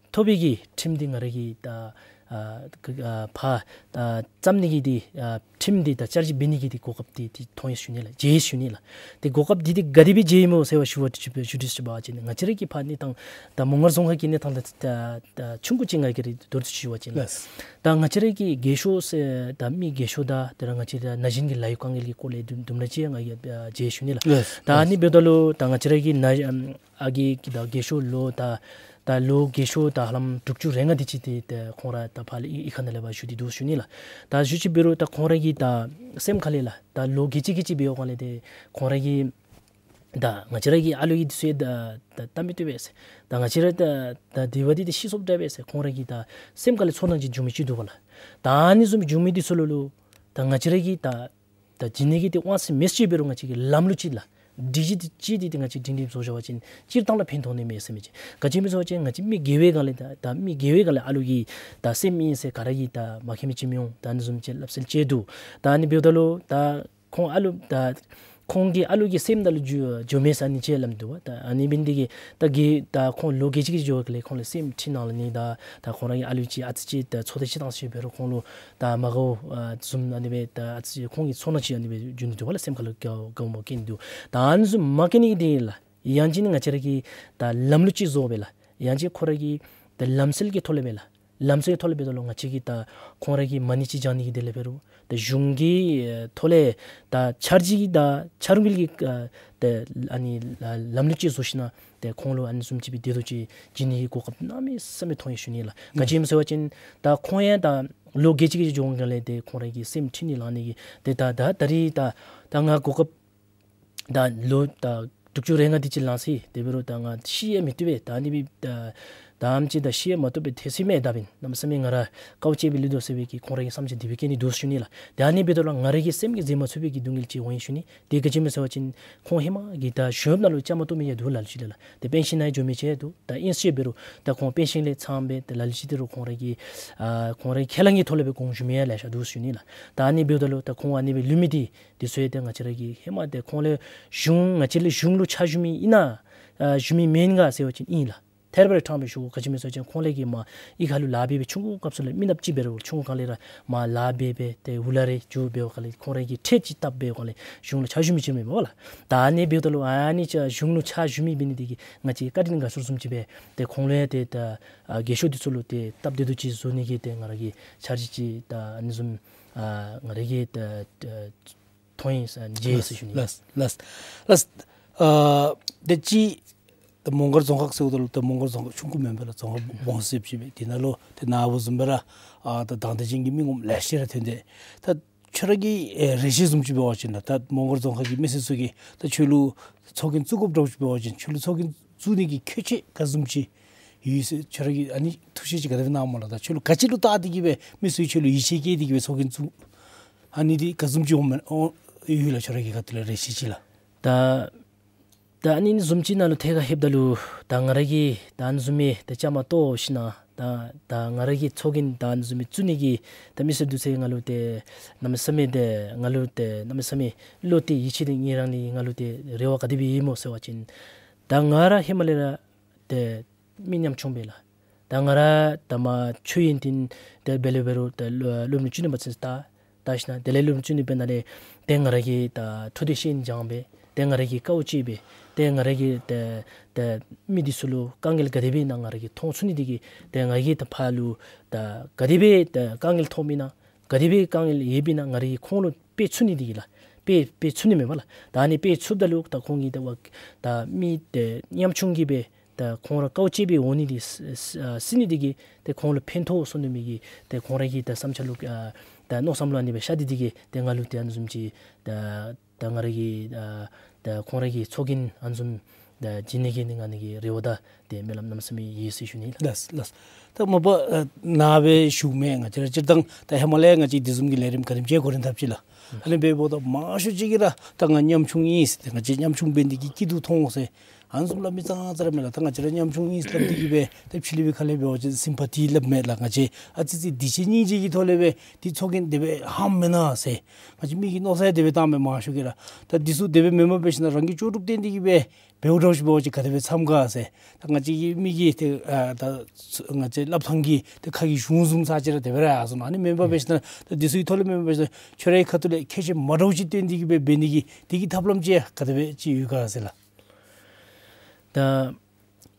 ཐོགས་པའི་གི་ཁྲིམས་འདི་ང་ར་གིས་ད་ཨ་ཨ་ཕར་ད་བརྩམ་ནི་གི་འདི་ཨ་ཁྲིམས་འདི་ད་བསྐྱར་ཞིབ་འབད་ནི་གི་འདི་གོ་སྐབས་འདི་འདི་མཐོང་ཡི་ཞུ་ནི་ལགས། མཇལ་ཡི་ཞུ་ནི་ལགས། ཏེ་གོ་སྐབས་འདི་འདི་ག་དེ་སྦེ་མཇལ་ཡི་སྨོ་ཟེར་བ་ཞུ་བ་ཞུ་ཞུ་དོ་ཟེར་བ་ཅིན་ང་བཅས་ར་གི་ཕར་གནས་སྟངས་ད་མོང་སྒར་རྫོང་ཁག་གི་གནས་སྟངས་ད་ད་ཆུང་ཀུ་ཅིག་ང་གིས་ར་མདོར་བསྡུས་ཅིག་ཞུ་བ་ཅིན་ལགས། ལགས། ད་ང་བཅས་ར་གི་རྒས་ཤོས་ཟེར་ད་མི་རྒས་ཤོས་དང་དེ་ར་ང་བཅས་ར་ན་གཞོན་གྱི་ལཱ་གཡོག་དཀའ་ངལ་གྱི་སྐོར་ལས་དུམ་དུམ་གྲ་ཅིག་ང་གིས་ཨ་མཇལ་ཞུ་ནི་ལགས། ལགས། ད་ཨ་ནི་འབདཝ་ད་ལུ་ད་ང་བཅས་ར་གི་ན་ཨམ་ཨ་རྒས་ཀྱི་ད་རྒས་ཤོས་ལོ་ད་ད་ལོ་རྒས་ཤོས་ད་ཧ་ལམ་དྲུག་ཅུ་རེ་ལྔ་དེ་ཅིག་ཏེ་ད་ཁོང་ར་ད་ཕར་ལས་གཡུས་ཁ་ནང་ལས་ཕར་བཞུགས་ཏེ་འདུག་ཞུ་ནི་ལགས། ད་བཞུགས་ཅི་འབད་རུང་ད་ཁོང་ར་གི་ད་སེམས་ཁ་ལས་ལགས་ད་ལོ་རྒས་ཅི་རྒས་ཅི་འབད་བའི་སྒང་ལས་ཏེ་ཁོང་ར་གིས་ད་ང་བཅས་ར་གི་ཨ་ལུ་གིས་འདི་ཚུ་ད་ད་ལྟ་མི་བཏུབ་པས་ཟེར། ད་ང་བཅས་ར་ད་ད་དེ་བ་འདི་ད་ཤི་སོཔ་འདྲ་བས་ཟེར། ཁོང་ར་གི་ད་སེམས་ཁ་ལས་ཚོར་སྣང་ཅིག་འབྱུང་མི་ཅིག་འདུག་པ་ལགས། ད་ཨ་ནི་བཟུམ་འབྱུང་མི་འདི་ཚུ་ལུ་ལུ་ད་ང་བཅས་ར་གིས་ད་ད་བྱིན་ནི་གི་ཏེ་དབང་ཚད་མེད་ཅི་འབད་རུང་ང་བཅས་ཀྱིས་ལམ་ལུགས་ཅིག་ལགས། སྒྲིག་གཞི་འདི་ཅིག་འདི་ཏེ་ང་བཅས་སྒྲིང་སྒྲིང་བཟོ་བཞག་པ་ཅིན་སྤྱིར་བཏང་ལུ་ཕན་ཐོགས་ནི་མས་ཟེར་མི་ཅིག། ག་ཅི་སྨོ་ཟེར་བ་ཅིན་ང་བཅས་མི་རྒས་པའི་སྒང་ལས་ད་ད་མི་རྒས་པའི་སྒང་ལས་ཨ་ལུ་གི་ད་སེམས་ཨིན་ཟེར་ག་ར་གིས་ད་མ་མཁྱེན་མི་ཅིག་མི་འོང་། ད་ཨ་ནི་བཟུམ་ཅིག་སླབ་སྲོལ་ཅིག་འདུག། ད་ཨ་ནི་འབདཝ་ད་ལུ་ད་ཁོང་ཨ་ལུ་ད་ ཁོང་གི་ཨ་ལུ་གི་སེམས་ནང་ལུ་འགྱོ་འགྱོ་མས་ཟེར་ཨ་ནི་ཅིག་སླབ་འདུག་པ། ད་ཨ་ནི་འབད་ནི་དེ་གིས་ད་གི་ད་ཁོང་ལོ་བརྒྱད་ཅུ་གི་འགྱོ་བའི་སྐབས་ལས་ཁོང་ལུ་སེམས་ཁྲིད་གནང་ལ་ནི་ད་ད་ཁོང་ར་གི་ཨ་ལུ་ཅིག་ཨ་ཙི་ཅིག་ད་ཚོད་ལྟ་ཅིག་བཏང་ཞིནམ་འབད་རུང་ཁོང་ལུ་ད་མ་དགའཝ་ཨ་བཟུམ་ཨ་ནི་སྦེ་ད་ཨ་ཙི་ཁོང་གི་ཚོར་སྣང་ཅིག་ཨ་ནི་སྦེ་འགྱོ་ནི་འདུག་པ་ལགས། སེམས་ཁ་ལུ་དགའ་དགའཝ་མ་སྐྱེ་ནི་འདུག། ད་ཨ་ནི་བཟུམ་མ་སྐྱེ་ནི་གི་དེ་ལགས་ཡང་ཅིན་ང་བཅས་ར་གིས་ད་ལམ་ལུགས་ཅིག་བཟོ་སྦེ་ལགས། ཡང་ཅིན་ཁོ་ར་གི་ད་ལམ་སྲོལ་གྱི་ཐོག་ལས་སྦེ་ལགས། ལམ་སྲོལ་གྱི་ཐོག་ལས་འབདཝ་ད་ལུ་ང་བཅས་ཀྱིས་ད་ཁོང་ར་གི་མ་ཎི་ཅིག་བགྱང་ནི་གི་དེ་ལས་འབད་རུང་ད་གཞུང་གི་ཨེ་ཐོག་ལས་ད་འཆར་གཞི་གི་ད་འཆར་འགུལ་གྱི་ཨ་ད་ཨ་ནི་ལ་ལམ་ལུགས་ཅིག་བཟོ་ཞིནམ་ཏེ་ཁོང་ལུ་ཨ་ནི་བཟུམ་ཅིག་སྦེ་བདེ་སྡུག་ཅིག་བྱིན་ནི་གི་གོ་སྐབས་གནམ་མེད་ས་མེད་མཐོང་ཡི་ཞུ་ནི་ལགས། ག་ཅི་སྨོ་ཟེར་བ་ཅིན་ད་ཁོང་ཡང་ད་ལོ་བརྒྱད་ཅུ་གི་འགྱོ་སྒང་ལས་ཏེ་ཁོང་ར་གི་སེམས་ཁྲིད་ནི་ལང་ནི་གི་ཏེ་ད་ད་ད་རིས་ད་ད་ང་གོ་སྐབས་ད་ལོ་ད་དྲུག་ཅུ་རེ་ལྔ་དེ་ཅིག་ལང་ཅི། དེ་འབད་རུང་ད་ང་ཤེས་ཡང་མི་བཏུབ་པས། ད་ཨ་ནི་སྦེ་ད་ད་ཨམ་ཅིག་ད་ཤེས་ཡང་མ་བཏུབ་པས། ཐེ་ཚོམ་མེད་ད་འབདན་གནམ་མེད་ས་མེད་ང་ར་དཀའཝ་སྤྱད་སྦེ་ལུས་དོ་ཟེར་བའི་གི་ཁོང་ར་གི་བསམ་འཆར་དེ་སྦེ་བསྐྱེད་ནི་འདུག་ཞུ་ནི་ལགས། ད་ཨ་ནི་འབདཝ་ད་ལུ་ང་ར་གི་སེམས་ཀྱིས་མཛད་མ་ཚུགས་པའི་གི་སྡུག་བསྔལ་ཅིག་འོང་ཡི་ཞུ་ནི། དེ་ག་ཅི་སྨོ་ཟེར་བ་ཅིན་ཁོང་ཧེ་མ་གི་ད་གཞུང་ནང་ལུ་བཅའ་མར་གཏོགས་མི་ཡང་འདུག་ལ་ལུ་ཅིག་ལས་ལགས། ཏེ་པེན་ཤིན་ནང་འགྱོ་མི་ཅིག་འདུག། ད་ཨིན་ཅི་འབད་རུང་ད་ཁོང་པེན་ཤིན་ལས་ཚངམ་སྦེ་ད་ལ་ལུ་ཅིག་དེ་རུང་ཁོང་ར་གི་ཨ་ཁོང་ར་གི་ཁས་བླངས་ཀྱི་ཐོག་ལས་སྦེ་དགོངས་ཞུ་མི་ཡང་ལེ་ཤ་འདུག་ཞུ་ནི་ལགས། ད་ཨ་ནི་འབདཝ་ད་ལུ་ད་ཁོང་ཨ་ནི་སྦེ་ལུས་མི་དེ་དེ་ཚུ་ཡང་ཏེ་ང་བཅས་ར་གིས་ཧེ་མ་ཏེ་ཁོང་ལས་གཞུང་ང་བཅས་ལས་གཞུང་ལུ་ཕྱག་ཞུ་མི་ཨིན་ན་ཨ་ཞུ་མི་མེན་ག་ཟེར་བ་ཅིན་ཨིན་ལགས། ཐད་རི་བ་རི་ཕྲང་སྦེ་ཞུ་དགོ། ག་ཅི་སྨོ་ཟེར་བ་ཅིན་ཁོང་ལས་ཀྱི་མ་གཡུས་ཁ་ལུ་ལཱ་འབད་འབད་ཆུང་ཀུ་སྐབས་སུ་ལས་མི་ནགཔ་ཅིག་འབད་རུང་ཆུང་ཀུ་སྒང་ལས་ར་མ་ལཱ་འབད་འབད་ཏེ་འུ་ལག་རེ་འགྱོ་འབད་བའི་སྒང་ལས་ཁོང་ར་གིས་ཁྲལ་ཅིག་བཏབ་འབད་བའི་སྒང་ལས་གཞུང་ལུ་ཕྱག་ཞུ་མི་ཅིག་མེན་པ་ལགས། ད་ཨ་ནི་འབདཝ་ད་ལུ་ཨ་ནི་ཅིག་གཞུང་ལུ་ཕྱག་ཞུ་མི་འབད་ནི་དེ་གིས་ང་བཅས་བཀའ་དྲིན་དགའ་ཚོར་བཟུམ་ཅིག་སྦེ་ཏེ་ཁོང་ལུ་ཡང་ཏེ་ད་ཨ་རྒས་ཤོས་དེ་ཚུ་ལུ་ཏེ་སྟབས་བདེ་ཏོག་ཏོ་ཅིག་བཟོ་ནི་གི་ཏེ་ང་ར་གིས་འཆར་གཞི་ཅིག་ད་ཨ་ནི་བཟུམ་ཨ་ང་ར་གིས་ད་ད་མཐོང་ཡི་ཟེར་མཇལ་ཡི་ཟེར་ཞུ་ནི། ལགས་ལགས་ལགས། ཨ་ད་ཅི་ད་མོང་སྒར་རྫོང་ཁག་ཟེརཝ་ད་ལུ་ད་མོང་སྒར་རྫོང་ཁག་ཆུང་ཀུ་མེན་པས་ལགས། རྫོང་ཁག་སྦོམ་ཟེར་ཅིག་སྦེ་དེ་ནང་ལུ་ཏེ་ནཱ་བཟུམ་སྦེ་ར་ཨ་ད་དང་འདོད་ཅན་གྱི་མི་ངོམ་ལེ་ཤ་ར་ཐོན་ཏེ། ད་ཁྱོད་ར་གི་ཨེ་རེ་ཆེ་བཟུམ་ཅིག་འབད་བ་ཅིན་ལགས་ད་མོང་སྒར་རྫོང་ཁག་གི་མི་སེར་ཚུ་གིས་ད་ཁྱོད་ལུ་ཚོགས་རྒྱན་བཙུགས་དགོཔ་འདྲཝ་ཅིག་འབད་བ་ཅིན་ཁྱོད་ལུ་ཚོགས་རྒྱན་བཙུགས་ནི་གི་ཁྱད་ཆོས་ག་བཟུམ་ཅིག་ཡོད་ཟེར་ཁྱོད་ར་གིས་ཨ་ནི་ཐུགས་བཞེད་ཅིག་ག་དེ་སྦེ་གནངམ་སྨོ་ལགས། ད་ཁྱོད་ལུ་ག་ཅི་ལུ་བལྟ་སྟེ་གི་སྦེ་མི་ཚུ་གིས་ཁྱོད་ལུ་ཡིད་ཆེས་བསྐྱེད་དེ་གི་སྦེ་ཚོགས་རྒྱན་བཙུགས། ཨ་ནི་འདི་ག་བཟུམ་ཅིག་འོང་མས་འོང་ཡོད་ལགས། ཁྱོད་ར་གི་ཁ་ཐུག་ལས་རེ་ཆེ་ཅིག་ལགས། ད་ད་ཨ་ནི་བཟུམ་ཅིག་ནང་ལུ་ཐད་ཁར་ལྷོདཔ་ད་ལུ་ད་ང་ར་གིས་ད་ཨ་ནི་བཟུམ་མའི་ད་བཅའ་མར་གཏོགས་ཞིནམ་ད་ད་ང་ར་གིས་ཚོགས་རྒྱན་ད་ཨ་ནི་བཟུམ་མའི་བཙུགས་ནི་གི་ད་མི་སེར་འདི་ཚུ་ང་ལུ་ཏེ་གནམ་མེད་ས་མེད་ཏེ་ང་ལུ་ཏེ་གནམ་མེད་ས་མེད་བློ་གཏད་ཡིད་ཆེས་ཏེ་ངེ་རང་ལུ་ང་ལུ་ཏེ་རེ་བ་ག་དེ་སྦེ་ཡོདཔ་སྨོ་ཟེར་བ་ཅིན་ད་ང་ར་ཧེ་མ་ལས་ར་ཏེ་མི་ཉམ་ཆུང་སྦེ་ལགས། ད་ང་ར་ད་མ་ཆོས་ཡོན་ཏན་དེ་སྦེ་ལས་འབད་རུང་ད་སློབ་སློབ་རིམ་བཅུ་གཉིས་པ་ཚུན་བལྟ་བལྟ་ཞིནམ་དེ་ལས་སློབ་རིམ་བཅུ་གཉིས་པའི་ནང་ལས་ཏེ་ང་ར་གིས་ད་འཕྲོ་འདུ་ཤེས་ཡོན་སྦྱངས་སྦེ་ཏེ་ང་ར་གིས་དཀའཝ་སྤྱད་སྦེ་ཏེ་ང་ར་གིས་ཏེ་ཏེ་མི་འདི་ཚུ་ལུ་དཀའ་ངལ་ག་དེ་སྦེ་ཨིན་ན་ང་ར་གིས་མཐོང་ཚུགས་ནི་དེ་གིས་ཏེ་ང་གིས་ད་ཕར་ལུ་ད་ག་དེ་སྦེ་ད་དཀའ་ངལ་ཐོནམ་ཨིན་ན་ག་དེ་སྦེ་དཀའ་ངལ་ཡོདཔ་ཨིན་ན་ང་ར་གིས་ཁོང་ལུ་དཔེ་ཚུགས་ནི་དེ་གིས་ལགས། དཔེ་དཔེ་ཚུགས་ནི་མེན་པ་ལགས། ད་ཨ་ནི་དཔེ་ཚུགསཔ་ད་ལུ་ད་ཁོང་གིས་ད་བ་ད་མི་ཏེ་ཉམ་ཆུང་གིས་སྦེ་ད་ཁོང་ར་དཀའཝ་སྤྱད་སྦེ་འོང་ནི་འདི་ས་ས་སྲིད་ནི་འདི་གིས་ཏེ་ཁོང་ལུ་ཕན་ཐོགས་སོང་ནི་མི་གི་ཏེ་ཁོང་ར་གི་ད་བསམ་འཆར་ལུ་ཨ་ད་མནོ་བསམ་ལུ་ཨ་ནི་སྦེ་ཤར་ཏེ་འདི་གིས་ཏེ་ང་ལུ་ཏེ་ཨ་ནི་བཟུམ་ཅིག་ད་ད་ང་ར་གི་ཨ་ད་ཁོང་ར་གི་ཚོགས་རྒྱན་ཨ་ནི་བཟུམ་ད་བྱིན་ནི་གི་ནི་ང་ནི་གི་རེ་བ་ད་ཏེ་སྨོན་ལམ་གནམ་མེད་ས་མེད་ཡོད་ཟེར་ཞུ་ནི་ལགས། ལགས་ལགས། ད་མ་པ་ཨ་ནཱ་སྦེ་ཞུ་མི་ང་བཅས་ར་སྤྱིར་བཏང་ད་ཧེ་མ་ལས་ང་བཅས་འདི་བཟུམ་གྱི་ལས་རིམ་ག་དེམ་ཅིག་འགོ་འདྲེན་འཐབ་ཅི་ལགས། ཨ་ནི་འབདཝ་ད་མང་ཤོས་ཅིག་གིས་ར་ད་ང་ཉམ་ཆུང་ཨིན་ཟེར་ཏེ་ང་བཅས་ཉམ་ཆུང་འབད་ནི་འདི་གིས་སྐྱིད་སྡུག་མཐོང་ཟེར་ཨ་ནི་བཟུམ་སླབ་མི་ཙང་ཙ་ར་མས་ལགས། ད་ང་བཅས་ར་ཉམ་ཆུང་ཨིན་ཟེར་སླབ་སྟེ་གི་སྦེ་ད་ཕྱི་གླིང་པའི་ཁ་ལས་འབད་བ་ཅིན་སིམ་པ་ཐི་སླབ་མས་ལགས། ང་བཅས་ཨ་ཙི་ཙི་སྡིག་ཆེ་སྙིང་རྗེ་གི་ཐོག་ལས་སྦེ་འདི་ཚོགས་རྒྱན་དེ་སྦེ་ཧམ་མེན་ན་ཟེར་ང་བཅས་མི་གིས་མནོ་བསམ་དེ་སྦེ་བཏངམ་མས་མང་ཤོས་ཀྱིས་ར། ད་འདི་ཚུ་དེ་སྦེ་མེན་པར་འབད་ཞིནམ་རང་གི་ལྕོགས་གྲུབ་བརྟེན་ཏེ་གི་སྦེ་འབདཝ་འདྲཝ་ཅིག་འབད་བ་ཅིན་ག་དེ་སྦེ་འཚམས་ག་ཟེར། ད་ང་བཅས་ཀྱི་མི་གི་ཏེ་ཨ་ད་ང་བཅས་སླབ་ཐངས་ཀྱི་ཏེ་ཁ་གི་གཞུང་བཟུམ་ས་ཅིག་ར་དེ་སྦེ་ར་ཡར་སོང་ནུག། ཨ་ནི་མེན་པར་འབད་ཞིནམ་ད་འདི་ཚུ་གི་ཐོག་ལས་མེན་པར་འབད་ཞིནམ་ཁྱོད་རའི་ཁ་ཐུག་ལས་ཁྱད་ཆོས་མ་འདྲཝ་ཅིག་སྟོན་ཏེ་གི་སྦེ་འབད་ནི་གི་དེ་གི་ཐབས་ལམ་ཅིག་ག་དེ་སྦེ་ཅིག་ཡོད་ག་ཟེར་ལགས། ད་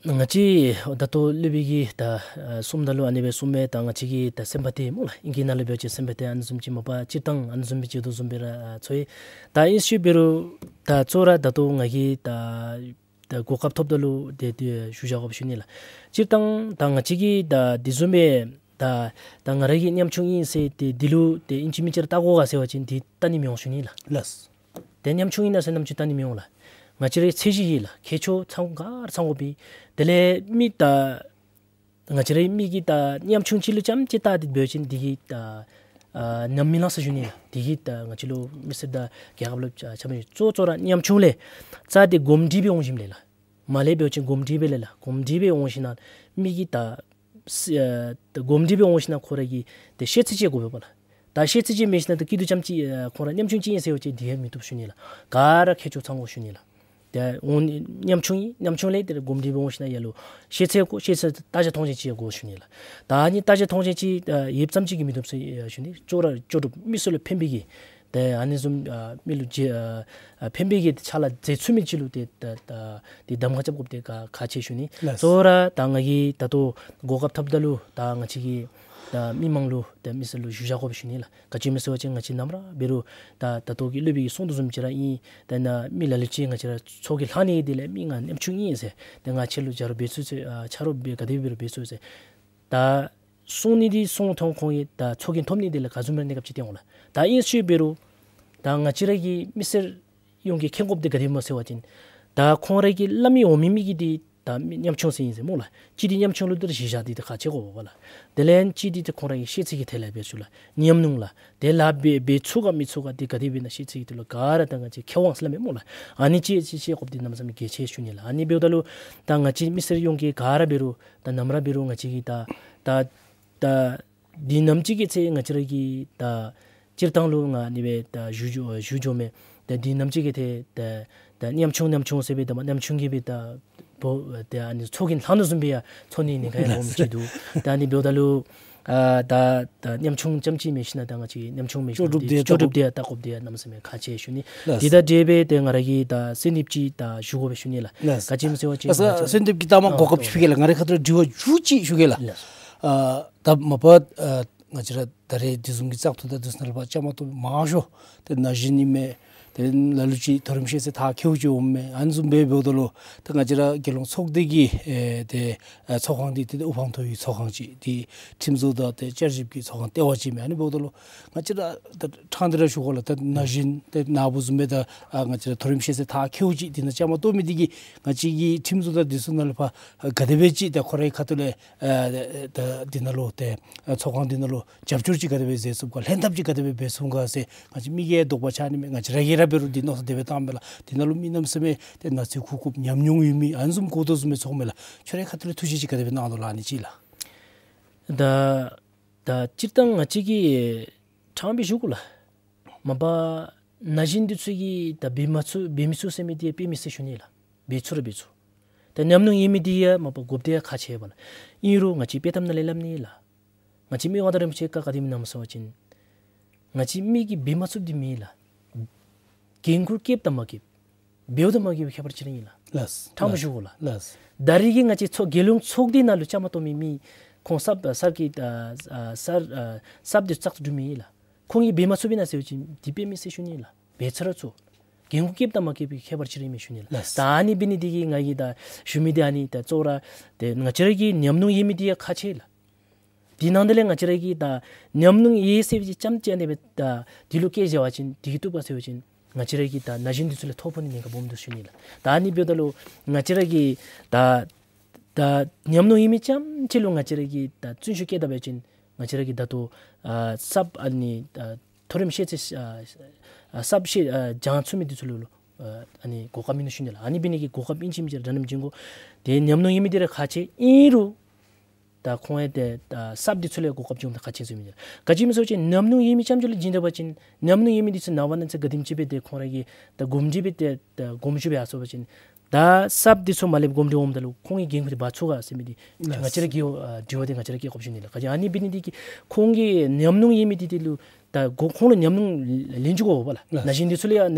ང་བཅས་ད་ལྟོ་སློབ་དཔོན་གྱིས་ད་ཨ་གསུངམ་ད་ལུ་ཨ་ནི་སྦེ་གསུངས་མས། ད་ང་བཅས་ཀྱི་ད་སེམས་པ་དེ་སྨོ་ལགས། ཨིང་སྐད་ནང་ལུ་འབད་བ་ཅིན་སེམས་པ་དེ་ཨ་ནི་བཟུམ་ཅིག་མ་པ་སྤྱིར་བཏང་ཨ་ནི་བཟུམ་སྦེ་བྱེད་དོ་བཟུམ་སྦེ་ར་ཨ་ཚོར་ཡི། ད་ཨིན་ཅི་འབད་རུང་ད་གཙོ་བོ་ར་ད་ལྟོ་ང་གིས་ད་ད་གོ་སྐབས་ཐོབ་ད་ལུ་དེ་དེ་ཞུ་བཞག་དགོཔ་ཞུ་ནི་ལགས། སྤྱིར་བཏང་ད་ང་བཅས་ཀྱིས་ད་དེ་བཟུམ་སྦེ་ད་ད་ང་ར་གིས་ཉམ་ཆུང་ཨིན་ཟེར་ཏེ་འདི་ལུ་ཏེ་ཨིན་ཅི་མིན་ཅི་ར་བལྟ་དགོ་ག་ཟེར་བ་ཅིན་འདི་བལྟ་ནི་མི་འོང་ཞུ་ནི་ལགས། ལགས། ཏེ་ཉམ་ཆུང་ཨིན་ན་ཟེར་ནམ་ཅིག་བལྟ་ནི་མི་འོང་ལགས། ང་བཅས་རའི་ཚད་གཞི་ཡོད་ལགས། ཁྱད་ཆོས་ཚང་ག་ར་ཚང་དགོ་པས། དེ་ལས་མི་ད་ང་བཅས་རའི་མི་གིས་ད་ཉམ་ཆུང་ཅིག་ལུ་རྐྱངམ་ཅིག་བལྟ་སྟེ་འབད་བ་ཅིན་འདི་གིས་ད་ཨ་ནམ་མི་ལང་ཟེར་ཞུ་ནི་ལགས། འདི་གིས་ད་ང་བཅས་ལུ་མི་སེར་དང་རྒྱལ་ཁབ་ལུ་ཆ་མི་གཙོ་གཙོ་ར་ཉམ་ཆུང་ལས་རྩ་དེ་གོམས་འདྲིས་སྦེ་འོང་ཞིནམ་ལས་ལགས། མ་ལས་འབད་བ་ཅིན་གོམས་འདྲིས་སྦེ་ལས་ལགས། གོམས་འདྲིས་སྦེ་འོང་ཞིནམ་མི་གིས་ད་ཨ་ད་གོམས་འདྲིས་སྦེ་འོང་ཞིནམ་ཁོ་ར་གིས་ཏེ་ཤེས་ཚད་ཅིག་དགོ་པས་ལགས། ད་ཤེས་ཚད་ཅིག་མེད་ཞིནམ་ད་སྐྱིད་སྡུག་རྐྱངམ་ཅིག་ཨ་ཁོང་ར་ཉམ་ཆུང་ཅིག་ཨིན་ཟེར་བ་ཅིན་དེ་ཡང་མི་བཏུབ་ཞུ་ནི་ལགས། ག་ར་མཁས་མཆོག་ཚང་དགོ་ཞུ་ནི་ལགས། ཏེ་འོང་ཉམ་ཆུང་ཨིན། ཉམ་ཆུང་ལས་ཏེ་གོམས་འདྲིས་འབད་འོང་ཞིནམ་ཡ་ལུ་ཤེས་ཚད་དགོ། ཤེས་ཚད་ལྟ་བྱ་མཐོང་བྱ་ཅིག་ཡང་དགོ་ཞུ་ནི་ལགས། ད་ཨ་ནི་ལྟ་བྱ་མཐོང་བྱ་ཅིག་ཨ་ཡོདཔ་ཙམ་ཅིག་གིས་མི་བཏུབ་ཟེར་ཨ་ཞུ་ནི། ཅོག་ར་ལྕོགས་གྲུབ་མི་སེར་ལུ་ཕན་པའི་གི་ཏེ་ཨ་ནི་བཟུམ་ཨ་མི་ལུ་ཅིག་ཨ་ཨ་ཕན་པའི་གི་ཕྱག་ལཱ་མཛད་ཚུགས་མི་ཅིག་ལུ་ཏེ་ད་ད་ཏེ་གདམ་ཁ་རྐྱབ་དགོཔ་དེ་ཁག་ཁག་ཆེ་ཞུ་ནི། ལགས། གཙོ་བོ་ར་ད་ང་གིས་ད་ལྟོ་གོ་སྐབས་ཐོབ་ད་ལུ་ད་ང་བཅས་ཀྱི་ད་མི་མང་ལུ་ཏེ་མི་སེར་ལུ་ཞུ་བཞག་དགོཔ་ཞུ་ནི་ལགས། ག་ཅི་སྨོ་ཟེར་བ་ཅིན་ང་བཅས་ནམ་ར་འབད་རུང་ད་ད་ལྟོ་གི་སློབ་དཔོན་གྱིས་གསུངས་དོ་བཟུམ་ཅིག་ར་ཨིན། ཏེ་ནཱ་མི་ལ་ལུ་ཅིག་ང་བཅས་ར་ཚོགས་ཀྱི་ལྷང་ནི་དེ་ལས་མི་ང་ཉམ་ཆུང་ཨིན་ཟེར་ཏེ་ང་བཅས་ལུ་ཆ་རོགས་འབད་ཚུགས་ཟེར་ཨ་ཆ་རོགས་འབད་ག་དེ་འབད་རུང་འབད་ཚུགས་ཟེར། ད་གསུང་ནི་འདི་གསུངས་ཐོན་ཁོང་གིས་ད་ཚོགས་རྒྱན་ཐོབ་ནི་དེ་ལས་ག་བཟུམ་སྦེ་གནས་སྐབས་ཅིག་སྟོན་འོང་ལགས། ད་ཨིན་ཅི་འབད་རུང་ད་ང་བཅས་ར་གི་མི་སེར་ཡོངས་ཀྱིས་མཁྱེན་དགོཔ་འདི་ག་དེ་སྨོ་ཟེར་བ་ཅིན་ད་ཁོང་ར་གིས་སླབ་མི་འོང་མི་མི་གི་འདི་ད་མི་ཉམ་ཆུང་ཟེར་ཨིན་ཟེར་སྨོ་ལགས། གཅིག་འདི་ཉམ་ཆུང་ལུ་འདི་ར་གཞི་བཞག་སྟེ་འདི་ཁག་ཆེ་དགོཔ་འབད་བ་ལགས། དེ་ལས་གཅིག་འདི་ཏེ་ཁོང་ར་གི་ཤེས་ཚད་ཀྱི་ཐད་ལས་འབད་ཚུགས་ལགས། ཉམས་མྱོང་ལགས། དེ་ལཱ་འབད་འབད་ཚུགས་ག་མི་ཚུགས་ག་འདི་ག་དེ་འབད་ན་ཤེས་ཚད་ཀྱི་ཐད་ལུ་ག་ར་ད་ང་བཅས་མཁས་དབང་ཟེར་སླབ་མི་སྨོ་ལགས། ཨ་ནི་ཅིག་ཅིག་ཤེས་དགོཔ་འདི་གནམ་མེད་ས་མེད་གལ་ཆེ་ཞུ་ནི་ལགས། ཨ་ནི་འབདཝ་ད་ལུ་ད་ང་བཅས་མི་སེར་ཡོངས་ཀྱིས་ག་ར་འབད་རུང་ད་ནམ་ར་འབད་རུང་ང་བཅས་ཀྱིས་ད་ད་ད་འདི་ནམ་ཅིག་གི་ཚེ་ང་བཅས་ར་གིས་ད་སྤྱིར་བཏང་ལུ་ང་ཨ་ནི་སྦེ་ད་ཞུ་ཞུ་ཞུ་འགྱོ་མས། ད་འདི་ནམ་ཅིག་གི་ཚེ་ད་ད་ཉམ་ཆུང་ཉམ་ཆུང་ཟེར་སྦེ་ད་མ་ཉམ་ཆུང་གི་སྦེ་ད་བོ་ད་ཨ་ནི་ཚོགས་རྒྱན་ལྷང་དོ་བཟུམ་སྦེ་ཡང་ཚོར་ནི་ནི་ག་ཡང་འོང་མི་ཅིག་འདུག། ད་ཨ་ནི་འབདཝ་ད་ལུ་ཨ་ད་ད་ཉམ་ཆུང་རྐྱངམ་ཅིག་མེད་ཞིནམ་ད་ང་བཅས་ཉམ་ཆུང་མེད་ཞིནམ་ལྕོགས་གྲུབ་དེ་ལྕོགས་གྲུབ་དེ་ཡང་བལྟ་དགོཔ་དེ་ཡང་གནམ་མེད་ས་མེད་ཁག་ཆེ་ཞུ་ནི། ལགས། དེ་དང་འབྲེལ་སྦེ་ཏེ་ང་ར་གིས་ད་གསོལ་འདེབས་ཅིག་ད་ཞུ་དགོ་པས་ཞུ་ནི་ལགས། ལགས། ག་ཅི་སྨོ་ཟེར་བ་ཅིན་ལགས། ང་བཅས་གསོལ་འདེབས་ཀྱི་ད་མ་ཨ་གོ་སྐབས་ཨོ་ཅིག་ཕུལ་གེ་ལགས། ང་རའི་ཁ་ཐུག་ལས་དྲི་བ་མཇུག་ཅིག་ཞུ་གེ་ལགས། ལགས། ཨ་ད་མ་པ་ཨ་ང་བཅས་ར་ད་རེས་དེ་བཟུམ་གྱི་བཙག་འཐུ་དང་དེ་ཚུ་ནང་ལུ་ཕར་བཅའ་མར་གཏོགས་མི་མང་ཤོས་ཏེ་ན་གཞོན་ཨིན་མས། ཏེ་ལ་ལུ་ཅིག་མཐོ་རིམ་ཤེས་ཚད་མཐར་འཁྱོལ་ཅིག་འོང་མས། ཨ་ནི་བཟུམ་སྦེ་འབདཝ་ད་ལུ་ད་ང་བཅས་ར་རྒྱལ་ཡོངས་ཚོགས་སྡེ་གི་ཨེ་ཏེ་ཨ་ཚོགས་ཁང་འདི་ཏེ་དབུ་འཕང་མཐོ་བའི་ཚོགས་ཁང་ཅིག་ཏེ་ཁྲིམས་བཟོ་དང་ཏེ་བསྐྱར་ཞིབ་ཀྱི་ཚོགས་ཁང་ལྟེ་བ་ཅིག་མས། ཨ་ནི་འབདཝ་ད་ལུ་ང་བཅས་ར་ད་ཕྲང་སྟེ་ར་ཞུ་དགོ་ལགས། ད་ན་གཞོན་ཏེ་ནཱ་བུ་བཟུམ་སྦེ་ད་ཨ་ང་བཅས་ར་མཐོ་རིམ་ཤེས་ཚད་མཐར་འཁྱོལ་ཅིག་འདི་ནང་བཅའ་མར་གཏོགས་མི་འདི་གིས་ང་བཅས་ཀྱི་ཁྲིམས་བཟོ་དང་འདི་ཚུ་ནང་ལུ་ཕར་ག་དེ་སྦེ་ཅིག་ད་ཁོ་རའི་ཁ་ཐུག་ལས་ཨ་ད་འདི་ནང་ལུ་ཏེ་ཨ་ཚོགས་ཁང་འདི་ནང་ལུ་རྒྱབ་སྐྱོར་ཅིག་ག་དེ་སྦེ་མཛད་ཚུགས་ག་ལྷན་ཐབས་ཅིག་ག་དེ་སྦེ་འབད་ཚུགས་ག་ཟེར་ང་བཅས་མི་གིས་དོགས་པ་ཆགས་ནི་མས། ང་བཅས་ར་གིས་ར་འབད་རུང་འདི་མནོ་བསམ་དེ་སྦེ་བཏངམ་མས་ལགས། འདི་ནང་ལུ་མི་གནམ་མེད་ས་མེད་ཏེ་ན་ཚོད་ཁུག་ཁུགཔ་ཉམས་མྱོང་ཡོད་མི་ཨ་ནི་བཟུམ་གོ་དོ་བཟུམ་སྦེ་ཚོརཝ་མས་ལགས། ཁྱོད་རའི་ཁ་ཐུག་ལས་ཐུགས་བཞེད་ཅིག་ག་དེ་སྦེ་གནང་དོ་ལགས། ཨ་ནི་ཅིག་ལགས། ད་ད་སྤྱིར་བཏང་ང་བཅས་ཀྱིས་དྲང་སྦེ་ཞུ་དགོ་ལགས། མ་པ་ན་གཞོན་འདི་ཚུ་གིས་ད་འབད་མ་ཚུགས་འབད་མི་ཚུགས་ཟེར་མི་འདི་དཔེ་མི་སྲིད་ཞུ་ནི་ལགས། འབད་ཚུགས་ར་འབད་ཚུགས། ད་ཉམས་མྱོང་ཡོད་མི་འདི་ཡང་མ་པ་དགོཔ་འདི་ཡང་ཁག་ཆེ་བས་ལགས། ཨིན་རུང་ང་བཅས་དཔྱེ་གཏམ་ནང་ལས་སླབ་ནི་ལགས། ང་བཅས་མི་དབང་མངའ་བདག་རིན་པོ་ཆེ་བཀའ་ག་དེམ་གནངམ་ཟེར་བ་ཅིན་ང་བཅས་མི་གིས་འབད་མ་ཚུགསཔ་འདི་མེད་ལགས། འགན་ཁུར་བཀལཝ་དང་མ་བཀལཝ་འབདཝ་དང་མ་འབདཝ་ཁྱད་པར་ཅིག་ར་ཨིན་ལགས། ལགས། དྲང་པོ་ཞུ་དགོ་ལགས། ལགས། ད་རེས་ཀྱི་ང་བཅས་ཚོགས་རྒྱལ་ཡོངས་ཚོགས་སྡེ་ནང་ལུ་བཅའ་མར་གཏོགས་མི་མི་ཁོང་གསརཔ་གསརཔ་གི་ཨ་ཨ་གསར་ཨ་གསརཔ་འདི་བཙག་འཐུ་གྲུབ་མི་ཨིན་ལགས། ཁོང་གིས་འབད་མ་ཚུགསཔ་ཨིན་ན་ཟེར་བ་ཅིན་འདི་དཔེ་མི་སྲིད་ཞུ་ནི་ལགས། འབད་ཚར་ར་ཚུགས། འགན་ཁུར་བཀལཝ་དང་མ་བཀལཝ་ཁྱད་པར་ཅིག་ར་ཨིན་མས་ཞུ་ནི་ལགས། ལགས། ད་ཨ་ནི་འབད་ནི་འདི་གིས་ང་གིས་ད་ཞུ་མི་འདི་ཨ་ནི་ད་གཙོ་བོ་ར་ཏེ་ང་བཅས་ར་གི་ཉམས་མྱོང་ཡོད་མི་འདི་ཡང་ཁག་ཆེ་ལགས། དེ་ནང་དེ་ལས་ང་བཅས་ར་གིས་ད་ཉམས་མྱོང་ཡོད་ཟེར་བའི་ཅིག་རྐྱངམ་ཅིག་ཨ་ནི་སྦེ་ད་འདི་ལུ་བཀལ་བཞག་པ་ཅིན་འདི་གིས་བཏུབ་ག་ཟེར་བ་ཅིན་ང་བཅས་ར་གིས་ད་ན་གཞོན་འདི་ཚུ་ལས་ཐོ་ཕོག་ནི་ཉེན་ཁ་སྦོམ་འདུག་ཞུ་ནི་ལགས། ད་ཨ་ནི་འབདཝ་ད་ལུ་ང་བཅས་ར་གིས་ད་ད་ཉམས་མྱོང་ཡོད་མི་རྐྱངམ་ཅིག་ལུ་ང་བཅས་ར་གིས་ད་བརྩོན་ཤུགས་བསྐྱེད་ད་པ་ཅིན་ང་བཅས་ར་གི་ད་ལྟོ་ཨ་གསརཔ་ཨ་ནི་ཨ་མཐོ་རིམ་ཤེས་ཚད་ཨ་ཨ་གསརཔ་ཤེས་ཨ་སྦྱང་ཚུགས་མི་འདི་ཚུ་ལུ་ལུ་ཨ་ཨ་ནི་གོ་སྐབས་ཨིན་ནོ་ཞུ་ནི་ལགས། ཨ་ནི་འབད་ནི་གི་གོ་སྐབས་ཨིན་ཅི་མིན་ཅི་ར་གནམ་མེད་ས་མེད་བྱིན་དགོ། ཏེ་ཉམས་མྱོང་ཡོད་མི་འདི་ར་ཁག་ཆེ། ཨིན་རུང་ད་ཁོང་ཡང་ཏེ་ད་གསརཔ་འདི་ཚུ་ལུ་གོ་སྐབས་བྱིན་དགོཔ་འདི་ཁག་ཆེ་ཟེར་མི་འདི་ལགས། ག་ཅི་སྨོ་ཟེར་བ་ཅིན་ཉམས་མྱོང་ཡོད་མི་རྐྱངམ་ཅིག་ལུ་བྱིན་ད་པ་ཅིན་ཉམས་མྱོང་ཡོད་མི་འདི་ཚུ་ནངས་པ་གནངས་ཚེ་ག་དེམ་ཅིག་སྦེ་ཏེ་ཁོང་ར་གིས་ད་གོམས་འདྲིས་སྦེ་ཏེ་ད་གོམས་ཞུ་སྦེ་ཡར་སོང་པ་ཅིན་ད་གསརཔ་འདི་ཚུ་མར་ལས་གོམས་འདྲིས་འོངམ་ད་ལུ་ཁོང་གིས་འགན་ཁུར་འདི་འབག་ཚུགས་ག་ཟེར་མི་འདི་ལགས། ང་བཅས་ར་གི་ཨ་དྲི་བ་འདི་ང་བཅས་ར་བཀལ་དགོཔ་ཞུ་ནི་ལགས། ག་ཅི་ཨ་ནི་འབད་ནི་འདི་གིས་ཁོང་གིས་ཉམས་མྱོང་ཡོད་མི་འདི་འདི་ལུ་ད་གོ་ཁོང་ལུ་ཉམས་མྱོང་ལེན་བཅུག་དགོ་པས་ལགས། ལགས། ན་གཞོན་འདི་ཚུ་ལུ་ཡང་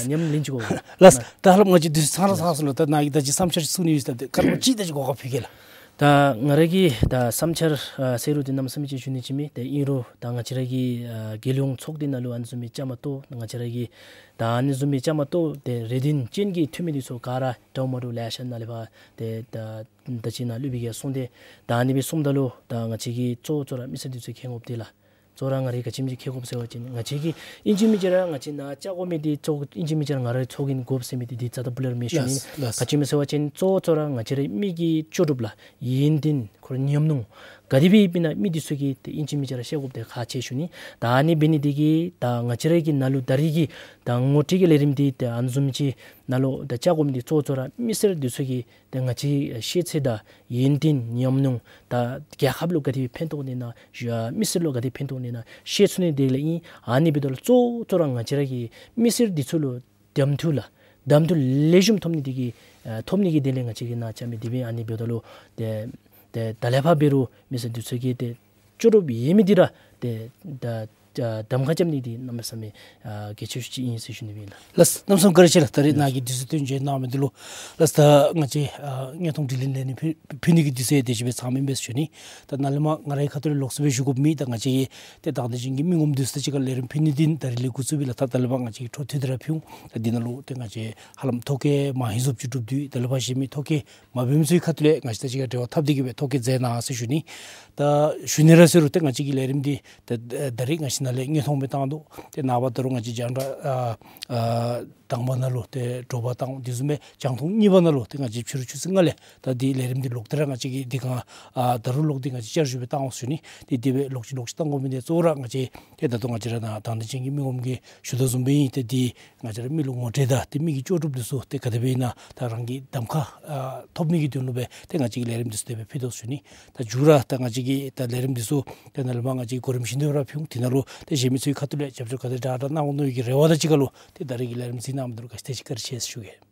ཉམས་ལེན་བཅུག་དགོ་པས་ལགས། ལགས། ད་ཧ་ལམ་ང་བཅས་དུས་ཚོད་ཚང་ར་ཚང་སོ་ལགས། ད་ནཱ་གིས་ད་ཅི་བསམ་འཆར་གསུང་ནི་ཡོད་ཟེར་ད་ཁ་ལོ་ཅིག་ད་ཅི་གོ་སྐབས་ཕུལ་གེ་ལགས། ད་ང་ར་གི་ད་བསམ་འཆར་ཨ་ཟེར་རུང་འདི་གནམ་མེད་ས་མེད་ཅིག་ཞུ་ནི་ཅིག་མེད། ཏེ་ཨིན་རུང་ད་ང་བཅས་ར་གི་ཨ་རྒྱལ་ཡོངས་ཚོགས་སྡེ་ནང་ལུ་ཨ་ནི་བཟུམ་མའི་བཅའ་མར་གཏོགས་ང་བཅས་ར་གི་ད་ཨ་ནི་བཟུམ་མའི་བཅའ་མར་གཏོགས་ཏེ་རེ་འདུན་ཅན་གྱི་འཐུས་མི་འདི་ཚུ་ག་ར་འདྲཝ་མ་འདྲཝ་ལེ་ཤ་ནཱ་ལས་ཕར་ཏེ་ད་ད་ཅི་ནཱ་སློབ་དཔོན་གྱིས་གསུངས་ཏེ་ད་ཨ་ནི་སྦེ་གསུངམ་ད་ལུ་ད་ང་བཅས་ཀྱིས་གཙོ་བོ་གཙོ་བོ་ར་མི་སེར་འདི་ཚུ་མཁྱེན་དགོཔ་འདི་ལགས། གཙོ་བོ་ར་ང་རའི་ག་ཅི་སྨོ་ཅིག་མཁྱེན་དགོཔ་ཟེར་བ་ཅིན་ང་བཅས་ཀྱིས་ཨིན་ཅི་མིན་ཅི་ར་ང་བཅས་ནཱ་བཅའ་དགོ་མི་འདི་གཙོ་ཨིན་ཅི་མིན་ཅི་ར་ང་རའི་ཚོགས་རྒྱན་དགོཔ་ཟེར་མི་འདི་འདི་རྩ་དང་པོ་ལས་ར་མེད་ཞུ་ནི། ལགས་ལགས། ག་ཅི་སྨོ་ཟེར་བ་ཅིན་གཙོ་བོ་གཙོ་བོ་ར་ང་བཅས་རའི་མི་གི་ལྕོགས་གྲུབ་ལགས། ཡོན་ཏན་ཁོ་རའི་ཉམས་མྱོང་ ག་དེ་སྦེ་ཨིན་ན་མི་འདི་ཚུ་གིས་ཏེ་ཨིན་ཅི་མིན་ཅི་ར་ཤེས་དགོཔ་འདི་ཁག་ཆེ་ཞུ་ནི། ད་ཨ་ནི་འབད་ནི་འདི་གིས་ད་ང་བཅས་ར་གི་ནང་ལུ་ད་རེས་ཀྱི་ད་ངོ་སྤྲོད་ཀྱི་ལས་རིམ་འདི་ཏེ་ཨ་ནི་བཟུམ་ཅིག་ནང་ལུ་ད་བཅར་དགོ་མི་འདི་གཙོ་གཙོ་ར་མི་སེར་འདི་ཚུ་གིས་ཏེ་ང་བཅས་ཤེས་ཚད་དང་ཡོན་ཏན་ཉམས་མྱོང་ད་རྒྱལ་ཁབ་ལུ་ག་དེ་སྦེ་ཕན་ཐོགས་ནི་ན་མི་སེར་ལུ་ག་དེ་ཕན་ཐོགས་ནི་ན་ཤེས་ཚུགས་ནི་འདི་ལས་ཨིན། ཨ་ནི་འབདཝ་ད་ལུ་གཙོ་གཙོ་ར་ང་བཅས་ར་གི་མི་སེར་འདི་ཚུ་ལུ་གདམ་འཐུ་ལགས། གདམ་འཐུ་ལེགས་ཤོམ་ཐོབ་ནི་འདི་གིས་ཨ་ཐོབ་ནི་གི་དོན་ལས་ང་བཅས་ཀྱིས་ནཱ་བཅར་མི་འདི་སྦེ་ཨ་ནི་འབདཝ་ད་ལུ་ཏེ་ཏེ་ད་ལས་ཕར་འབད་རུང་མི་སེར་འདི་ཚུ་གིས་ཏེ་ལྕོགས་གྲུབ་ཡོད་མི་འདི་ར་ཏེ་ད་ད་གདམ་ཁ་རྐྱབ་ནི་འདི་གནམ་མེད་ས་མེད་ཨ་གལ་ཆེ་ཤོས་ཅིག་ཨིན་ཟེར་ཞུ་ནི་སྦེ་ཨིན་ལགས། ལགས་གནམ་མེད་ས་མེད་བཀའ་དྲིན་ཆེ་ལགས། ད་རེས་ནཱ་གིས་དུས་ཚོད་བཏོན་བྱོན་གནང་མི་འདི་ལུ་ལགས། ད་ང་བཅས་ཨ་དངོས་མཐོང་དྲི་ལན་ལས་ནི་ཕུལ་ཕུལ་ནི་གི་དུས་ཚོད་དེ་ཅིག་སྦེ་ཚང་མེན་པས་ཞུ་ནི། ད་ནཱ་ལས་མར་ང་རའི་ཁ་ཐུག་ལས་ལོགས་སུ་སྦེ་ཞུ་དགོཔ་མེད། ད་ང་བཅས་ཀྱི་ཏེ་དང་འདོད་ཅན་གྱི་མི་ངོམ་འདི་ཚུ་དང་གཅིག་ཁར་ལས་རིམ་ཕུལ་ནི་འདི་ད་རིས་ལས་འགོ་བཙུགས་པས་ལགས། ད་ད་ལས་མར་ང་བཅས་ཀྱིས་འཕྲོ་མཐུད་དེ་ར་ཕུལ་འོང་། ད་འདི་ནང་ལུ་ཏེ་ང་བཅས་ཧ་ལམ་ཐོ་བཀོད་མང་ཧེང་སུ་ཅིག་གྲུབ་དེ་ད་ལས་ཕར་གཞན་མི་ཐོ་བཀོད་མ་འབད་མི་ཚུ་གི་ཁ་ཐུག་ལས་ང་བཅས་དང་གཅིག་ཁར་འབྲེལ་བ་འཐབ་སྟེ་གི་སྦེ་ཐོ་བཀོད་མཛད་གནང་ཟེར་ཞུ་ནི། ད་ཞུ་ནི་ར་ཟེར་རུང་ཏེ་ང་བཅས་ཀྱི་ལས་རིམ་འདི་ད་ད་རིས་ང་བཅས་ནཱ་ལས་དངོས་མཐོང་སྦེ་བཏང་དོ། ཏེ་ནངས་པ་ད་རུང་ང་བཅས་རྒྱང་བསྒྲགས་ཨ་ཨ་དང་པ་ནང་ལུ་ཏེ་དྲོ་པ་བཏང་། དེ་བཟུམ་སྦེ་རྒྱང་མཐོང་གཉིས་པ་ནང་ལུ་ཏེ་ང་བཅས་ཕྱི་རུ་ཆུ་ཚོད་ལྔ་ལས་ད་འདི་ལས་རིམ་འདི་ལོག་སྟེ་ར་ང་བཅས་ཀྱིས་འདི་ག་ཨ་ད་རུང་ལོག་སྟེ་ང་བཅས་བསྐྱར་ཞུ་སྦེ་བཏང་འོང་ཟེར་ཞུ་ནི། ཏེ་དེ་སྦེ་ལོག་ཅི་ལོག་ཅི་བཏང་དགོ་མི་འདི་གཙོ་བོ་ར་ང་བཅས་ཏེ་ད་ལྟོ་ང་བཅས་ར་ནཱ་དང་འདོད་ཅན་གྱི་མི་ངོམ་གྱིས་ཞུ་དོ་བཟུམ་སྦེ་ཨིན། ཏེ་འདི་ང་བཅས་ར་མི་ལུ་ངོ་སྤྲོད་དང་ཏེ་མི་གི་ལྕོགས་གྲུབ་འདི་ཚུ་ཏེ་ག་དེ་སྦེ་ཨིན་ན་ད་རང་གི་གདམ་ཁ་ཨ་ཐོབ་ནི་གི་དོན་ལུ་སྦེ་ཏེ་ང་བཅས་ཀྱིས་ལས་རིམ་འདི་ཚུ་དེ་སྦེ་ཕུལ་དོ་ཟེར་ཞུ་ནི། ད་མཇུག་ར་ད་ང་བཅས་ཀྱི་ད་ལས་རིམ་འདི་ཚུ་ཏེ་ནཱ་ལས་མར་ང་བཅས་གོ་རིམ་བཞིན་དུ་ར་ཕུལ་འོང་། དེ་ནང་ལུ་ཏེ་གཞན་མི་ཚུ་གི་ཁ་ཐུག་ལས་རྒྱབ་སྐྱོར་ག་དེ་དྲག་དྲག་གནང་འོང་མནོ་བའི་གི་རེ་བ་དང་གཅིག་ཁར་ལུ་ཏེ་ད་རིས་ཀྱི་ལས་རིམ་གཟིགས་གནང་མི་འདི་ལུ་ག་ཅི་དེ་ཅིག་བཀའ་དྲིན་ཆེ་ཟེར་ཞུ་གེ།